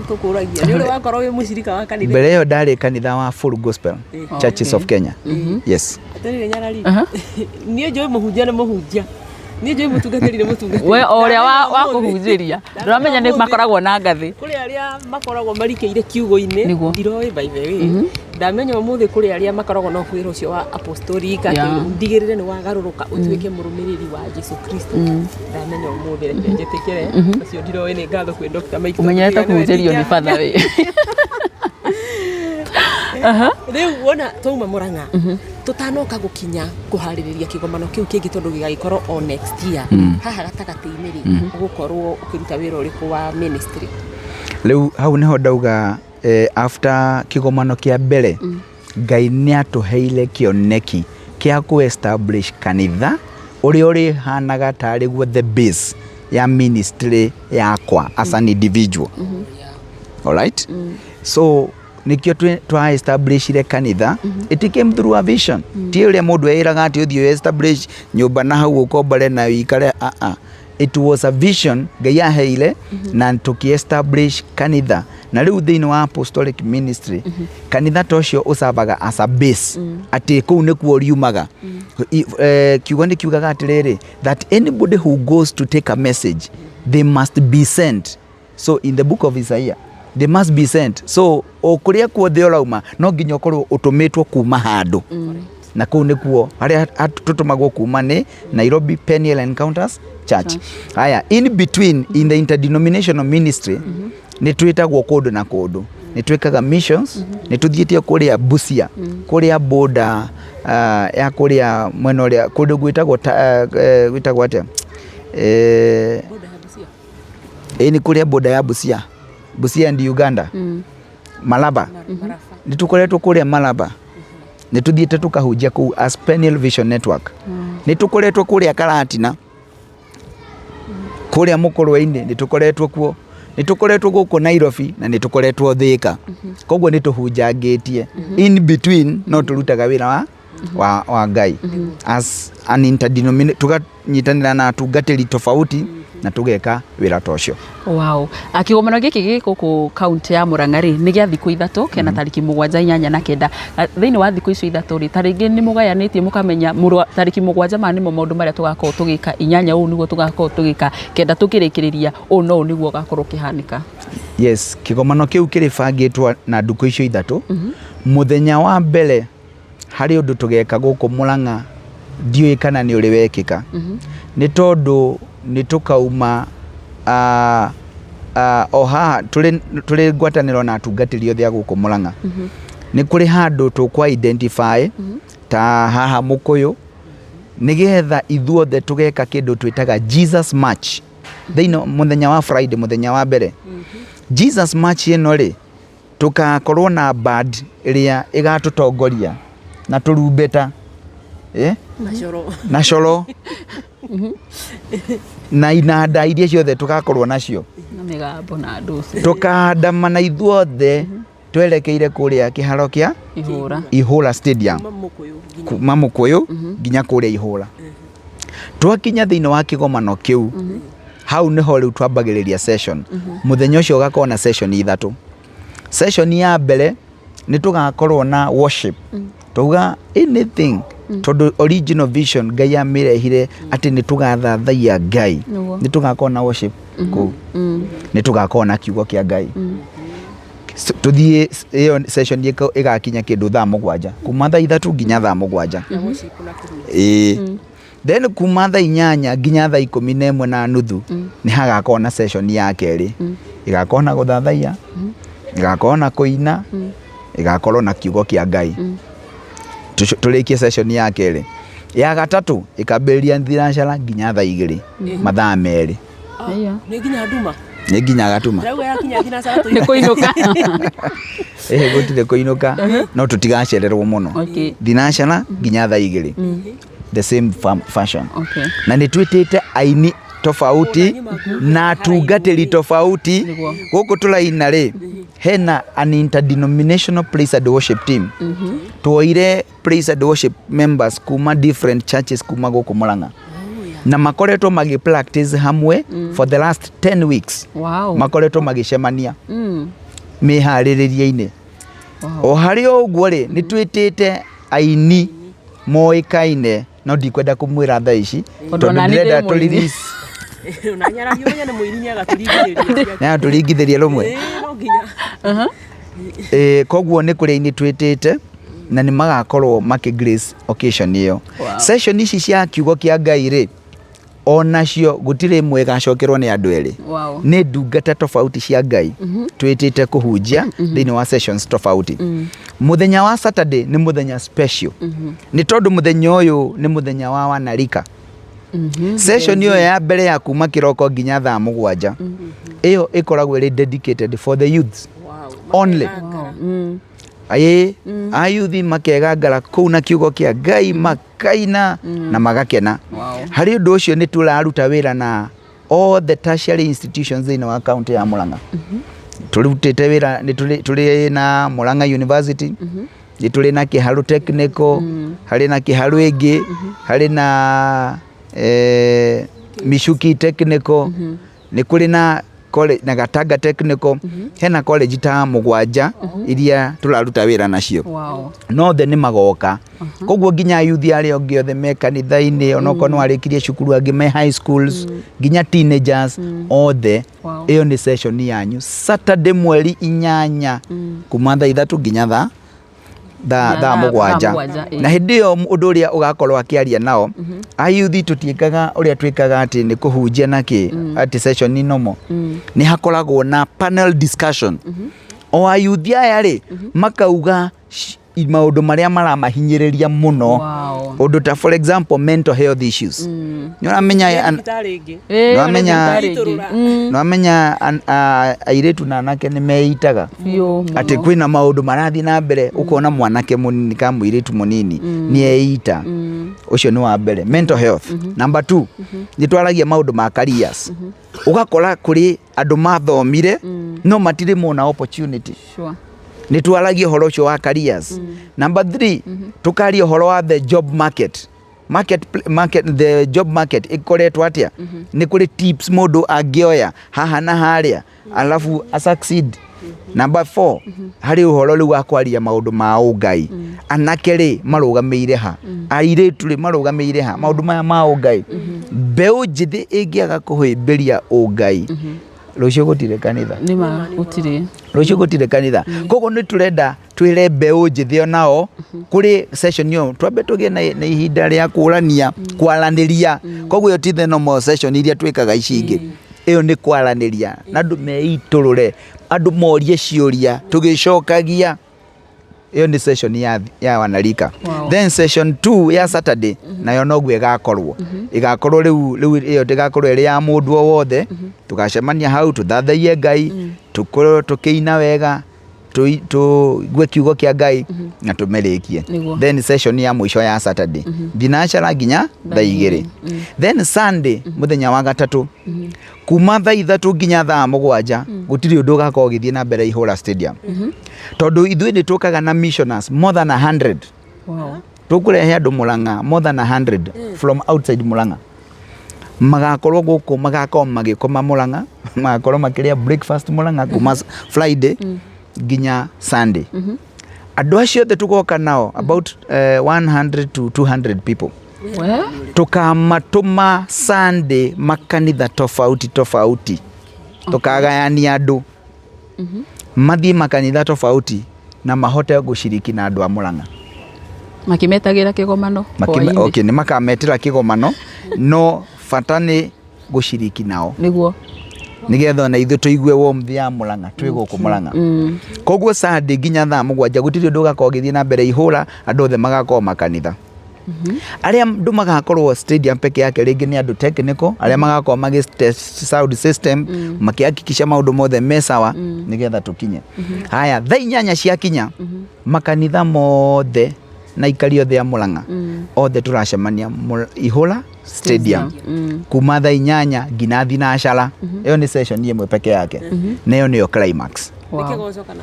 Tũkũragia nĩ ũrĩ wakorwo wĩ mũcirika wa kanitha? Mbere ĩyo ndarĩ kanitha wa Full Gospel Churches of Kenya, yes. Atĩrĩrĩ nyarari, niĩ njũĩ mũhunjia nĩ mũhunjia, niĩ njũĩ mũtungatĩri nĩ mũtungatĩri. We o ũrĩa wa Ndamenya ũmũthĩ. kũhunjĩria ndũramenya nĩ makoragwo na ngathĩ. Kũrĩ arĩa makoragwo marikĩire kiugo-inĩ. Ndiroĩ, by the way, ndamenya ũmũthĩ kũrĩ arĩa makoragwo na wĩra ũcio wa apostolic, atĩ ndigĩrĩre nĩ wagarũrũka ũtuĩke mũrũmĩrĩri wa Jesu Kristo. Ndamenya ũmũthĩ, reke njĩtĩkĩre ũcio ndiroĩ. Nĩ ngatho kwĩ Dr. Mike tondũ Ũmenyerete tiga nĩwe kũhunjĩrio nĩ ndingĩamenya. batha wĩ. Rĩu wona twauma Mũrang'a, tũtanoka gũkinya kũharĩrĩria kĩgomano kĩu kĩngĩ, tondũ gĩgagĩkorwo o next year, haha gatagatĩ-inĩ rĩ, ũgũkorwo ũkĩruta wĩra ũrĩkũ wa ministry? Rĩu hau nĩho ndauga, after kĩgomano kĩa mbere, Ngai nĩ atũheire kĩoneki kĩa kũ establish kanitha ũrĩa ũrĩhanaga tarĩ guo the base ya ministry yakwa as an individual. Alright, so nikio twa establishire kanitha. It came through a vision. Ti ũrĩa mũndũ eĩraga atĩ ũthiĩ establish nyũmba na hau ũkombore na ũikare. Ah ah, it was a vision Ngai aheire na tũkĩ establish kanitha. Na rĩu thĩinĩ wa apostolic ministry, kanitha ta ũcio ũcavaga as a base, atĩ kũu nĩkuo riumaga. Kiugo nĩ kiugaga atĩrĩrĩ, that anybody who goes to take a message, they must be sent. So in the book of Isaiah, they must be sent. So o kũrĩa kuothe ũrauma, no nginya ũkorwo ũtũmĩtwo kuma handũ, na kũu nĩkuo harĩa tũtũmagwo kuma nĩ Nairobi Peniel Encounters Church. Haya, in between, in the interdenominational ministry, nĩ twĩtagwo kũndũ na kũndũ. Nĩ twĩkaga missions, nĩ tũthiĩte kũrĩa Busia, kũrĩa border ya kũrĩa mwena ũrĩa kũndũ gwĩtagwo gwĩtagwo atĩa, ĩĩ nĩ kũrĩa border ya Busia, Busia and Uganda, Malaba. Nĩ tũkoretwo kũrĩa Malaba, nĩ tũthiĩte tũkahunjia kũu as Peniel Vision Network. Nĩ tũkoretwo kũrĩa Karatina, kũrĩa Mũkũrwe-inĩ nĩ tũkoretwo kuo, nĩ tũkoretwo gũkũ Nairobi na nĩ tũkoretwo Thĩka. Koguo nĩ tũhunjangĩtie in between, no tũrutaga wĩra wa Ngai as an interdenomination, tũkanyitanĩra na atungatĩri tofauti na tũgeka wĩra ta ũcio. Wow. Kĩgomano gĩkĩ gĩ gũkũ kaunti ya Murang'a rĩ, nĩ gĩa thikũ 3, kena tarĩki 7, 8 na 9. Thĩinĩ wa thikũ icio 3 rĩ, ta rĩngĩ nĩ mũgayanĩtie mũkamenya tarĩki 7 maya nĩmo maũndũ marĩa tũgakorwo tũgĩka, 8 ũũ nĩguo tũgakorwo tũgĩka, 9 tũkĩrĩkĩrĩria ũũ no ũũ nĩguo ũgakorwo ũkĩhanĩka. Yes, kĩgomano kĩu kĩrĩbangĩtwo na ndukũ icio 3. Mũthenya wa mbere harĩ ũndũ tũgeka gũkũ Murang'a, ndiũĩ kana nĩ ũrĩ wekĩka, nĩ tondũ nĩ tũkauma o haha tũrĩ ngwatanĩro na atungatĩri othe a gũkũ Murang'a. Nĩ kũrĩ handũ tũkũ identify ta haha Mũkũyũ, nĩgetha ithuothe tũgeka kĩndũ twĩtaga Jesus March thĩinĩ mũthenya wa Friday, mũthenya wa mbere. Jesus March ĩno rĩ, tũgakorwo na band ĩrĩa ĩgatũtongoria na tũrumbeta, Na coro. Na coro na inanda iria ciothe tũgakorwo nacio. Na mĩgambo na ndũci. Tũkandamana ithuothe twerekeire kũrĩa kĩharo kĩa Ihũra. Ihũra Stadium. Kuma Mũkũyũ nginya Kuma Mũkũyũ nginya kũrĩa Ihũra. Twakinya thĩinĩ wa kĩgomano kĩu, hau nĩho rĩu twambagĩrĩria session. Mũthenya ũcio ũgakorwo na session 3. Session ya mbere nĩ tũgakorwo na worship, twauga anything, tondũ original vision Ngai amĩrehire atĩ nĩ tũgathathaiya Ngai. Nĩ tũgakorwo na worship kũu, nĩ tũgakorwo na kiugo kĩa Ngai. Tũthiĩ ĩyo session ĩgakinya kĩndũ thaa 7, kuma thaa 3 nginya thaa 7. Ya worship na kũhunjia. Ĩĩ, then kuma thaa 8 nginya thaa 11:30 nĩ hagakorwo na session ya kerĩ, ĩgakorwo na gũthathaiya, ĩgakorwo na kũina, ĩgakorwo na kiugo kĩa Ngai. Tũrĩkie session ya kerĩ. Ya gatatũ ĩkambĩrĩria thinacara nginya thaa 2, mathaa 2. Ĩyo. Nĩ nginya nduma. Nĩ nginya gatuma. Ndĩrauga yakinya thinacara. Nĩ kũinũka. Ĩhĩ, gũtirĩ kũinũka, no tũtigacererwo mũno. Thinacara nginya thaa 2, the same fashion. Na nĩ twĩtĩte aini tofauti na atungatĩri tofauti. Gũkũ tũraina rĩ, hena an interdenominational praise and worship team. Tuoire praise and worship members kuma different churches kuma gũkũ Murang'a, na makoretwo magĩ practice hamwe for the last 10 weeks. Makoretwo magĩcemania mĩharĩrĩria-inĩ. O harĩ o ũguo rĩ, nĩ twĩtĩte aini moĩkaine, no ndikwenda kũmwĩra thaa ici Tondũ tondũ ona niĩ ndĩrenda ndĩ tũ mũini. release. Na nyaragia ũmenye nĩ mũini, nĩagatũringithĩria. Nĩagatũringithĩria rũmwe. Ĩĩ, no nginya. Koguo nĩ kũrĩ aini twĩtĩte na nĩ magakorwo makĩ grace occasion ĩyo. Session ici cia kiugo kĩa Ngai rĩ, onacio gũtirĩ ĩmwe ĩgacokerwo nĩ andũ erĩ. Nĩ ndungata tofauti cia Ngai twĩtĩte kũhunjia thĩinĩ wa sessions tofauti. Mũthenya wa Saturday nĩ mũthenya special, nĩ tondũ mũthenya ũyũ nĩ mũthenya wa wanarika. Session ĩyo ya mbere ya kuma kĩroko nginya thaa 7, ĩyo ĩkoragwo ĩrĩ dedicated for the youths only. Ĩĩ, ayuthi makegangara kũu na kiugo kĩa Ngai, makaina na magakena. Harĩ ũndũ ũcio nĩ tũraruta wĩra na all the tertiary institutions thĩinĩ wa county ya Murang'a. Tũrutĩte wĩra nĩ tũrĩ na Murang'a University, nĩ tũrĩ na Kĩharũ Technical, harĩ na Kĩharũ ĩngĩ, harĩ na Michuki Technical, nĩ kũrĩ na college, na Gatanga Technical. Hena college ta 7 iria tũraruta wĩra nacio. No othe nĩ magoka, koguo nginya yuthi arĩa angĩ othe me kanitha-inĩ, onokorwo nĩ warĩkirie cukuru, angĩ me high schools, nginya teenagers othe. Ĩyo nĩ session yanyu Saturday mweri 8, kuma thaa 3 nginya thaa thaa Nginya thaa thaa 7. 7, ĩĩ. Na hĩndĩ ĩyo ũndũ ũrĩa ũgakorwo akĩaria nao ayuthi, tũtiĩkaga ũrĩa twĩkaga atĩ nĩ kũhunjia na kĩ atĩ session nomo, nĩ hakoragwo na panel discussion. O ayuthi aya rĩ makauga maũndũ marĩa maramahinyĩrĩria mũno. Ũndũ ta, for example, mental health issues. Nĩ ũramenya Thibitarĩ ĩngĩ. Nĩwamenya- Ĩĩ, thibitarĩ ĩngĩ. Nĩwamenya airĩtu na anake nĩ meitaga Biũ mũno. Atĩ kwĩna maũndũ marathiĩ na mbere, ũkona mwanake mũnini ka mũirĩtu mũnini nĩ eita. Ũcio nĩ wa mbere, mental health. Number two, nĩ twaragia maũndũ ma careers. Ũgakora kũrĩ andũ mathomire no matirĩ mona opportunity. Nĩ twaragia ũhoro ũcio wa careers. Number three, tũkaria ũhoro wa the job market, market the job market ĩkoretwo atĩa, nĩ kũrĩ tips mũndũ angĩoya haha na harĩa alafu a succeed. Number four, harĩ ũhoro rĩu wa kwaria maũndũ ma ũngai. Anake rĩ marũgamĩire ha? Airĩtu rĩ marũgamĩire ha? Maũndũ maya ma ũngai, mbeũ njĩthĩ ĩngĩaga kũhĩmbĩria ũngai, rũciũ gũtirĩ kanitha. Nĩ ma, gũtirĩ. Rũciũ gũtirĩ kanitha. Koguo nĩ tũrenda twĩre mbeũ njĩthĩ onao kũrĩ session ĩyo twambe tũgĩe na ihinda rĩa kũrania, kwaranĩria. Koguo ĩyo ti the normal session iria twĩkaga ici ingĩ. Ĩyo nĩ kwaranĩria na andũ meitũrũre, andũ morie ciũria tũgĩcokagia. Ĩyo nĩ session ya wanarika. Then session 2 ya Saturday nayo noguo ĩgakorwo rĩu ĩyo ndĩgakorwo ĩrĩ ya mũndũ o wothe. Tũgacemania hau, tũthathaiye Ngai, tũkorwo tũkĩina wega, tũigue kiugo kĩa Ngai na tũmĩrĩkie. Then session ya mũico ya Saturday, thinacara nginya thaa 2. Then Sunday, mũthenya wa gatatũ, kuma thaa 3 nginya thaa 7, gũtirĩ ũndũ ũgakorwo ũgĩthiĩ na mbere Ihũra Stadium, tondũ ithuĩ nĩ tũkaga na missioners more than 100. Tũkũrehe andũ Mũrang'a more than 100 from outside Mũrang'a. Magakorwo gũkũ, magakorwo magĩkoma Mũrang'a, magakorwo makĩrĩa breakfast Mũrang'a kuma Friday nginya Sunday. Andũ acio othe tũgoka nao about 100 to 200 people. Tũkamatũma Sunday makanitha tofauti tofauti. Tũkagayania andũ mathiĩ makanitha tofauti na mahote gũciriki na andũ a Mũrang'a. Makĩmetagĩra kĩgomano hwaĩ-inĩ. Okay, nĩ makametĩra kĩgomano, no bata nĩ gũciriki nao nĩgetha ona ithuĩ tũigue warmth ya Mũrang'a twĩ gũkũ Mũrang'a. Koguo Sunday nginya thaa 7 gũtirĩ ũndũ ũgakorwo ũgĩthiĩ na mbere Ihũra. Andũ othe magakorwo makanitha. Arĩa andũ magakorwo stadium peke yake rĩngĩ nĩ andũ technical, arĩa magakorwo magĩ test sound system, makĩhakikisha maũndũ mothe me sawa nĩgetha tũkinye. Haya, thaa 8 ciakinya, makanitha mothe na aikari othe a Mũrang'a othe tũracemania Ihũra Stadium kuma thaa 8 nginya thinacara. Ĩyo nĩ session ĩmwe peke yake na ĩyo nĩyo climax. Nĩ kĩgoco kana?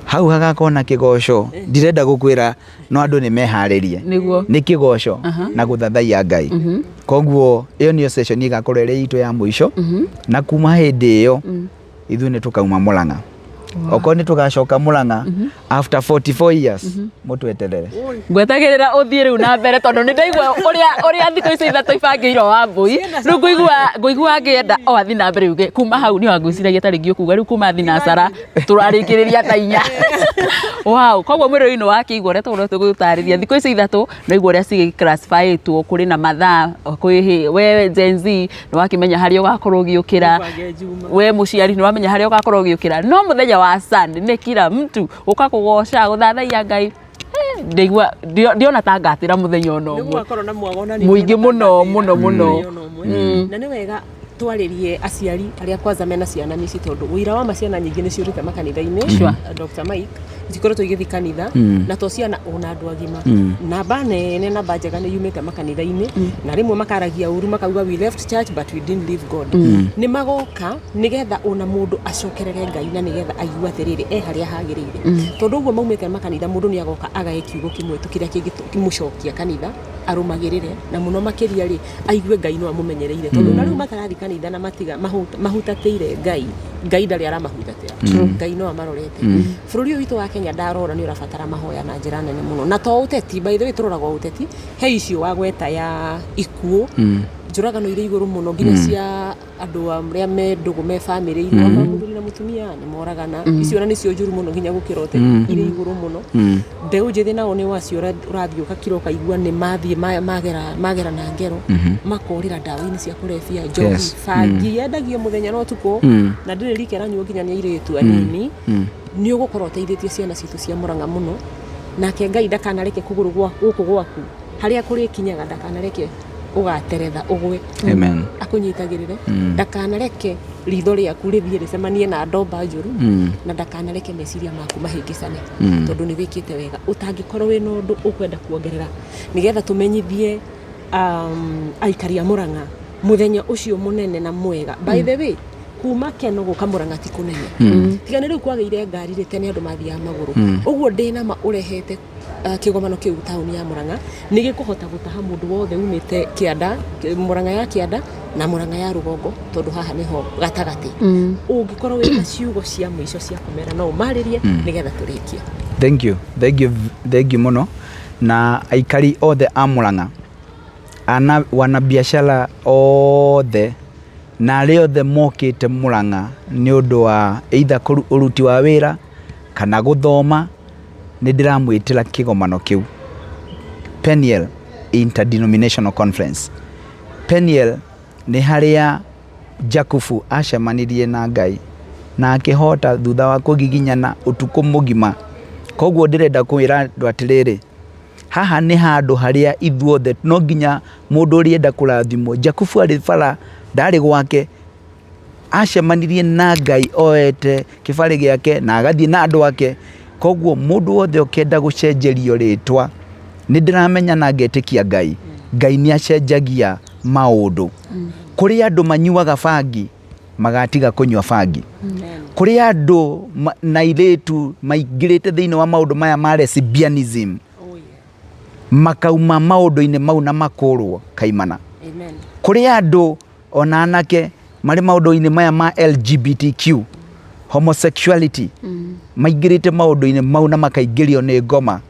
Hau hagakorwo na kĩgoco. Ndirenda gũkwĩra, no andũ nĩ meharĩrie. Nĩ kĩgoco na gũthathaiya Ngai. Koguo ĩyo nĩyo session ĩgakorwo ĩrĩ itũ ya mũico, na kuma hĩndĩ ĩyo ithuĩ nĩ tũkauma Mũrang'a. Okorwo nĩ tũgacoka Mũrang'a after 44 years, mũtweterere. Ngwetagĩrĩra ũthiĩ rĩu na mbere, tondũ nĩ ndaigua ũrĩa thikũ icio 3 ibangĩirwo wa mbũi. Rĩu ngũigua ngĩenda o athi na mbere uge kuma hau nĩ wangwĩciragia ta rĩngĩ ũkuga rĩu kuma thinacara tũrarĩkĩrĩria thaa 4. Wow. Koguo mwĩrĩ-inĩ wa kĩigua ũrĩa tũkoretwo tũgĩgũtarĩria thikũ ici 3, no igua ũrĩa cigĩ-classifyĩtwo, kũrĩ na mathaa kwĩ we Gen Z nĩ wakĩmenya harĩa ũgakorwo ũgĩũkĩra. Ũbange Juma. We mũciari nĩ wamenya harĩa ũgakorwo ũgĩũkĩra, no mũthenya wa Sunday nĩ kila mtu ũka kũgoca, gũthathaiya Ngai. Ndaigua ndiona ta ngatĩra mũthenya ona nĩ ũmwe. Gũgakorwo na mwago na Mũingĩ mũno, mũno, mũno. Na nĩ wega twarĩrie aciari arĩa kwanza mena ciana mĩciĩ, tondũ ũira wa ma ciana nyingĩ nĩ ciũrĩte makanitha-inĩ. Dr. Mike, cikoretwo igĩthiĩ kanitha na to ciana, ona andũ agima. Namba nene, namba njega nĩ yumĩte makanitha-inĩ, na rĩmwe makaragia ũru makauga, "We left church but we didn't leave God." Nĩ magoka nĩgetha ona mũndũ acokerere Ngai na nĩgetha aigue atĩrĩrĩ e harĩa hagĩrĩire, tondũ ũguo maumĩte makanitha, mũndũ nĩ agoka agae kiugo kĩmwe tu kĩrĩa kĩngĩmũcokia kanitha arũmagĩrĩre, na mũno makĩria rĩ aigue Ngai no amũmenyereire, tondũ na rĩu matarathi kanitha na matiga mahutatĩire Ngai, Ngai ndarĩ aramahutatĩra. Ngai no amarorete. Bũrũri ũyũ witũ wa Kenya ndarora nĩ ũrabatara mahoya na njĩra nene mũno, na to ũteti. By the way, tũroragwo ũteti he icio wagweta ya ikuũ, njũragano irĩ igũrũ mũno, nginya cia andũ arĩa me ndũgũ, me bamĩrĩ-inĩ, mm. Mũthuri na mũtumia nĩ moragana. Icio ona nĩcio njũru mũno nginya gũkĩra ũteti, irĩ igũrũ mũno. Mbeũ njĩthĩ nao nĩ wacio ũrathiĩ ũgakira ũkaigua nĩ mathiĩ magera na ngero, makorĩra ndawa-inĩ cia kũrebia, njohi, bangi yendagio mũthenya na ũtukũ, na ndĩrĩ rika ĩranyuo nginya nĩ airĩtu anini. Nĩ ũgũkorwo ũteithĩtie ciana citũ cia Mũrang'a mũno, nake Ngai ndakanareke kũgũrũ gũkũ gwaku harĩa kũrĩkinyaga, ndakanareke ũgateretha ũgwe. Amen. Akũnyitagĩrĩre, ndakanareke ritho rĩaku rĩthiĩ rĩcemanie na ndomba njũru, na ndakanareke meciria maku mahĩngĩcane, tondũ nĩ wĩkĩte wega. Ũtangĩkorwo wĩna ũndũ ũkwenda kuongerera nĩgetha tũmenyithie aikari a Mũrang'a mũthenya ũcio mũnene na mwega. By the way, kuma Keno gũka Mũrang'a ti kũnene, tiga nĩ rĩu kwagĩire ngari rĩ, tene andũ mathiaga magũrũ. Ũguo ndĩna ma ũrehete kĩgomano kĩu taũni ya Mũrang'a nĩ gĩkũhota gũtaha mũndũ wothe umĩte kĩanda, Mũrang'a ya kĩanda na Mũrang'a ya rũgongo, tondũ haha nĩho gatagatĩ. Ũngĩkorwo wĩna ciugo cia mũico cia kũmera, no ũmarĩrie nĩgetha tũrĩkie. Thank you, thank you, thank you mũno. Na aikari othe a Mũrang'a, ana wanabiashara othe na arĩa othe mokĩte Mũrang'a nĩ ũndũ wa either ũruti wa wĩra kana gũthoma, nĩ ndĩramwĩtĩra kĩgomano kĩu, Peniel Interdenominational Conference. Peniel nĩ harĩa Jakubu acemanirie na Ngai na akĩhota thutha wa kũgiginyana ũtukũ mũgima. Koguo ndĩrenda kwĩra andũ atĩrĩrĩ, haha nĩ handũ harĩa ithuothe no nginya mũndũ ũrĩenda kũrathimwo. Jakubu arĩ bara, ndarĩ gwake, acemanirie na Ngai oete kĩbarĩ gĩake na agathiĩ na andũ ake. Koguo mũndũ wothe ũkenda gũcenjerio rĩtwa, nĩ ndĩramenya na ngetĩkia Ngai, Ngai nĩ acenjagia maũndũ. Kũrĩ andũ manyuaga bangi magatiga kũnyua bangi. Kũrĩ andũ na airĩtu maingĩrĩte thĩinĩ wa maũndũ maya ma lesbianism, makauma maũndũ-inĩ mau na makũrwo kaimana. Amen. Kũrĩ andũ ona anake marĩ maũndũ-inĩ maya ma LGBTQ, homosexuality, maingĩrĩte maũndũ-inĩ mau na makaingĩrio nĩ ngoma,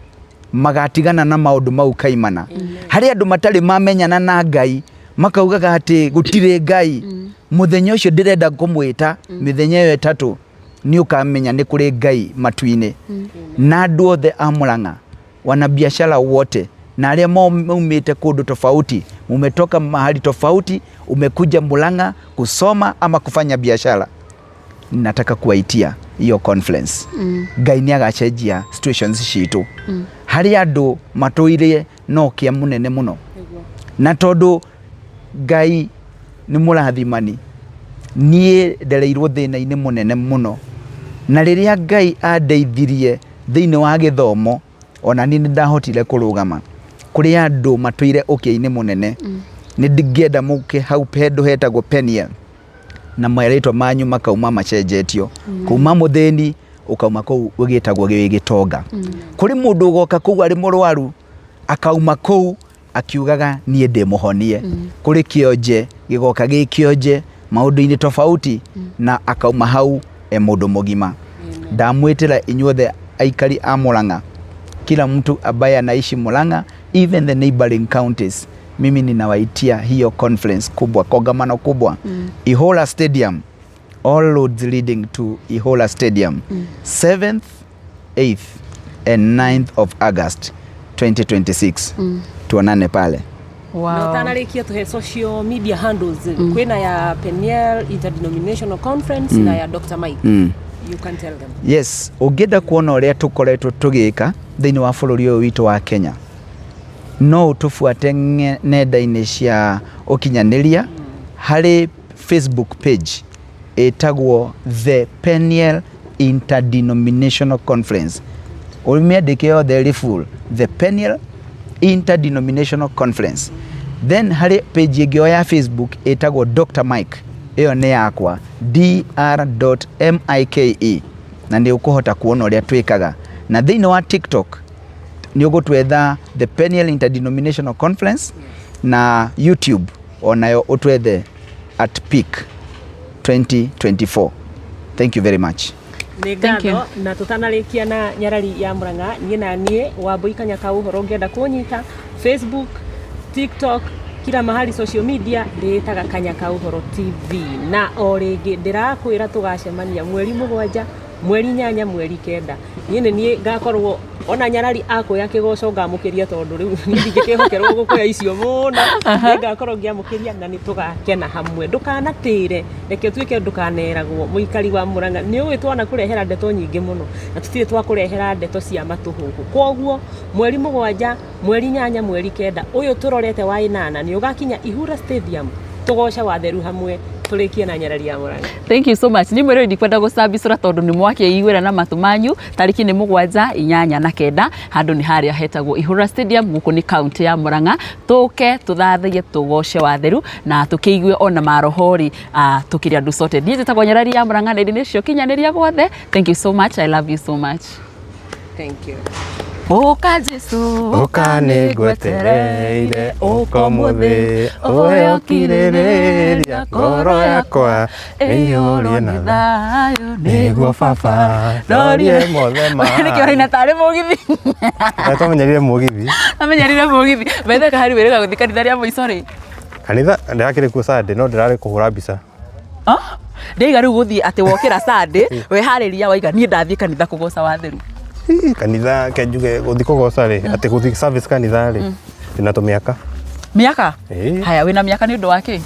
magatigana na maũndũ mau kaimana. Harĩ andũ matarĩ mamenyana na Ngai, makaugaga atĩ gũtirĩ Ngai. Mũthenya ũcio ndĩrenda kũmwĩta, mĩthenya ĩyo 3 nĩ ũkamenya nĩ kũrĩ Ngai matu-inĩ. Na andũ othe a Mũrang'a, wanabiashara wote na arĩa maumĩte kũndũ tofauti, mumetoka mahali tofauti, umekuja Murang'a kusoma ama kufanya biashara, nataka kuwaitia hiyo conference. Ngai nĩ agacenjia situations citũ. Harĩ andũ matũire no kĩa mũnene mũno, na tondũ Ngai nĩ mũrathimani, niĩ ndereirwo thĩna-inĩ mũnene mũno, na rĩrĩa Ngai andeithirie thĩinĩ wa gĩthomo, ona niĩ nĩ ndahotire kũrũgama. Kũrĩ andũ matũire ũkĩa-inĩ mũnene, nĩ ndingĩenda mũke hau handũ hetagwo Peniel na marĩtwa manyu makauma macenjetio, kuma mũthĩni ũkauma kũu ũgĩtagwo wĩ gĩtonga. Kũrĩ mũndũ ũgoka kũu arĩ mũrwaru, akauma kũu akiugaga niĩ ndĩ mũhonie. Kũrĩ kĩonje gĩgoka gĩ kĩonje maũndũ-inĩ tofauti, na akauma hau e mũndũ mũgima. Ndamwĩtĩra inyuothe aikari a Murang'a, kila mtu ambaye anaishi Murang'a, even the neighboring counties, mimi ninawaitia hiyo conference kubwa, kongamano kubwa, Ihola Stadium, all roads leading to Ihola Stadium, 7th, 8th and 9th of August 2026. Tuonane pale. Na ũtanarĩkia, tũhe social media handles. Kwĩna ya Peniel Interdenominational Conference na ya Dr. Mike. You can tell them. Yes, ũngĩenda kuona ũrĩa tũkoretwo tũgĩka thĩinĩ wa bũrũri ũyũ witũ wa Kenya, no ũtũbuate nenda-inĩ cia ũkinyanĩria, harĩ Facebook page ĩtagwo The Peniel Interdenominational Conference. Ũmĩandĩke yothe ĩrĩ full, The Peniel Interdenominational Conference. Then harĩ page ĩngĩ o ya Facebook ĩtagwo Dr. Mike, ĩyo nĩ yakwa, dr.mike, na nĩ ũkũhota kuona ũrĩa twĩkaga. Na thĩinĩ wa TikTok nĩ ũgũtwetha The Peniel Interdenominational Conference, na YouTube onayo ũtwethe at Peak 2024. Thank you very much. Nĩ Thank you. ngatho. Na tũtanarĩkia na nyarari ya Mũrang'a, niĩ na niĩ Wambũi Kanya ka ũhoro, ũngĩenda kũnyita Facebook, TikTok, kila mahali social media ndĩĩtaga Kanya ka Ũhoro TV. Na o rĩngĩ ndĩrakwĩra tũgacemania mweri 7. Mweri 8 mweri 9, niĩ nĩ niĩ ngakorwo ona nyarari akuoya kĩgoco ngamũkĩria, tondũ rĩu niĩ ndingĩkĩhokerwo gũkũya icio mũno. Nĩ ngakorwo ngĩamũkĩria na nĩ tũgakena hamwe. Ndũkanatĩre, reke ũtuĩke ndũkaneragwo. Mũikari wa Murang'a, nĩ ũĩ twanakũrehera ndeto nyingĩ mũno na tũtirĩ twakũrehera ndeto cia matũhũhũ. Koguo mweri 7, mweri 8, mweri 9 ũyũ tũrorete wa 8, nĩ ũgakinya Ihura Stadium, tũgoce watheru hamwe, tũrĩkie na nyarari ya Murang'a. Thank you so much. Ni mwĩrĩ ndikwenda gũcambicũra tondũ nĩ mwakĩiguĩra na matũ manyu. Tarĩki nĩ 7, 8 na 9, handũ nĩ harĩa hetagwo Ihura Stadium, gũkũ nĩ kaunti ya Murang'a. Tũke tũthathaie, tũgoce watheru na tũkĩigue ona maroho rĩ, tũkĩrĩ andũ sote. Niĩ njĩtagwo Nyarari ya Murang'a na nĩcio kinyanĩria gwothe. Thank you so much. I love you so much. Thank you. Ũka Jesu, ũka nĩ ngwetereire, ũka ũmũthĩ ũyũ ũkirĩrĩria, ngoro yakwa ĩiyũrwo na thayũ, nĩguo baba ndorie mothe ma. Nĩkĩo ũraina tarĩ mũgithi. Na twamenyerire mũgithi. Amenyerire mũgithi. Bethe kahari wĩrĩga gũthiĩ kanitha rĩa mũico rĩ? Kanitha ndĩrakĩrĩ kuo Sunday, no ndĩrarĩ kũhũra mbica. Ah, ndĩiga rĩu gũthiĩ atĩ wokĩra Sunday, weharĩria waiga niĩ ndathiĩ kanitha kũgoca watheru. Ii, kanitha ke njuge gũthiĩ kũgoca rĩ, atĩ gũthiĩ service kanitha rĩ, ndĩna tũmĩaka. Mĩaka? Ĩĩ. Haya, wĩna mĩaka nĩ ũndũ wa kĩ?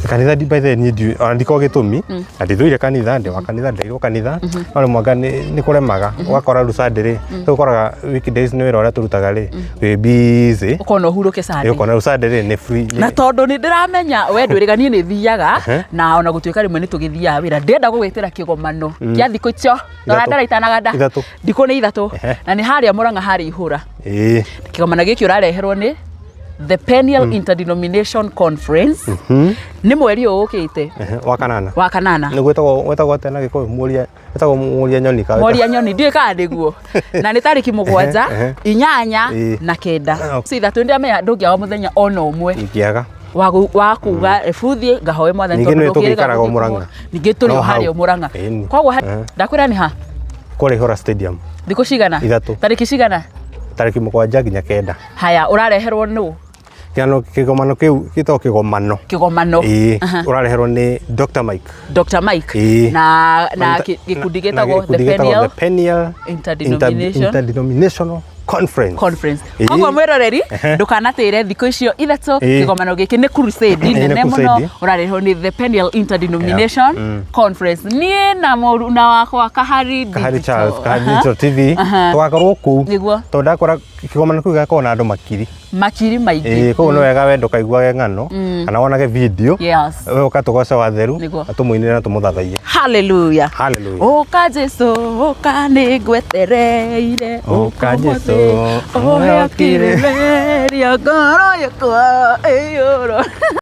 Kanitha by the way, niĩ ndiũĩ ona ndikoragwo gĩtũmi na ndithũire kanitha, ndĩ wa kanitha, nderirwo kanitha, no rĩmwe anga nĩ kũremaga, ũgakora rĩu Sunday rĩ, rĩu ũkoraga weekdays nĩ wĩra ũrĩa tũrutaga rĩ, wĩ busy. Ũkona ũhurũke Sunday. Ũkona rĩu Sunday rĩ nĩ free. Na tondũ nĩ ndĩramenya we ndwĩrĩga, niĩ nĩ thiaga na ona gũtuĩka rĩmwe nĩ tũgĩthiaga wĩra, ndĩrenda gũgwĩtĩra kĩgomano kĩa thikũ icio Ithatũ. ndara itanaganda. Ithatũ. Thikũ nĩ 3. Na nĩ harĩa Murang'a, harĩa Ihũra. Kĩgomano gĩkĩ ũrareherwo nĩ The Peniel Interdenomination Conference, nĩ mweri ũyũ ũkĩte. Wa kanana. Wa kanana. Nĩ gwĩtagwo atĩa na Gĩkũyũ? Mũria wĩtagwo mũria nyoni ka? Moria nyoni, ndiũĩ kana nĩguo. Na nĩ tarĩki 7, 8 na 9. Okay. 3 ndĩramenya ndũngĩaga mũthenya ona ũmwe Ingĩaga. wa kuga ebuthiĩ ngahoe mwathani. Ningĩ Tondũ nĩ ndũkĩrĩga tũgĩikaraga gũthiĩ Mũrang'a. Ningĩ tũrĩ No o harĩa hau. Mũrang'a. Ĩni. Koguo ndakwĩra nĩ ha? Kũrĩa Ihũra Stadium. Thikũ cigana? 3. Tarĩki cigana? Tarĩki 7 nginya 9. Haya, ũrareherwo nũ? Kĩgomano kĩu gĩtagwo kĩgomano. Kĩgomano. Ĩĩ, ũrareherwo nĩ Dr. Mike. Dr. Mike. Ĩĩ. Na gĩkundi gĩtagwo na The gĩkundi gĩtagwo Peniel The Peniel Interdenomination Interdenominational Conference. Conference. Ĩĩ. Koguo mwĩroreri, ndũkanatĩre thikũ icio 3. Kĩgomano gĩkĩ nĩ crusade Ĩĩ, nĩ nene mũno, crusade. ũrarehwo nĩ The Peniel Interdenomination Conference. Niĩ na mũruna wakwa Kahari Kahari Digital. Charles, Kahari Digital TV. Tũgakorwo kũu. Nĩguo. Tondũ ndakora kĩgomano kĩu gĩgakorwo na andũ makiri. Makiri maingĩ. Ĩĩ, koguo nĩ wega we ndũkaiguage ng'ano kana wonage video. Yes. We ũka tũgoce watheru Nĩguo. na tũmũinĩre na tũmũthathaiye. Hallelujah. Hallelujah. Ũka Jesu, ũka nĩ ngwetereire. Ũka Jesũ, ũheo kirĩrĩria ngoro yakwa ĩiyũrwo.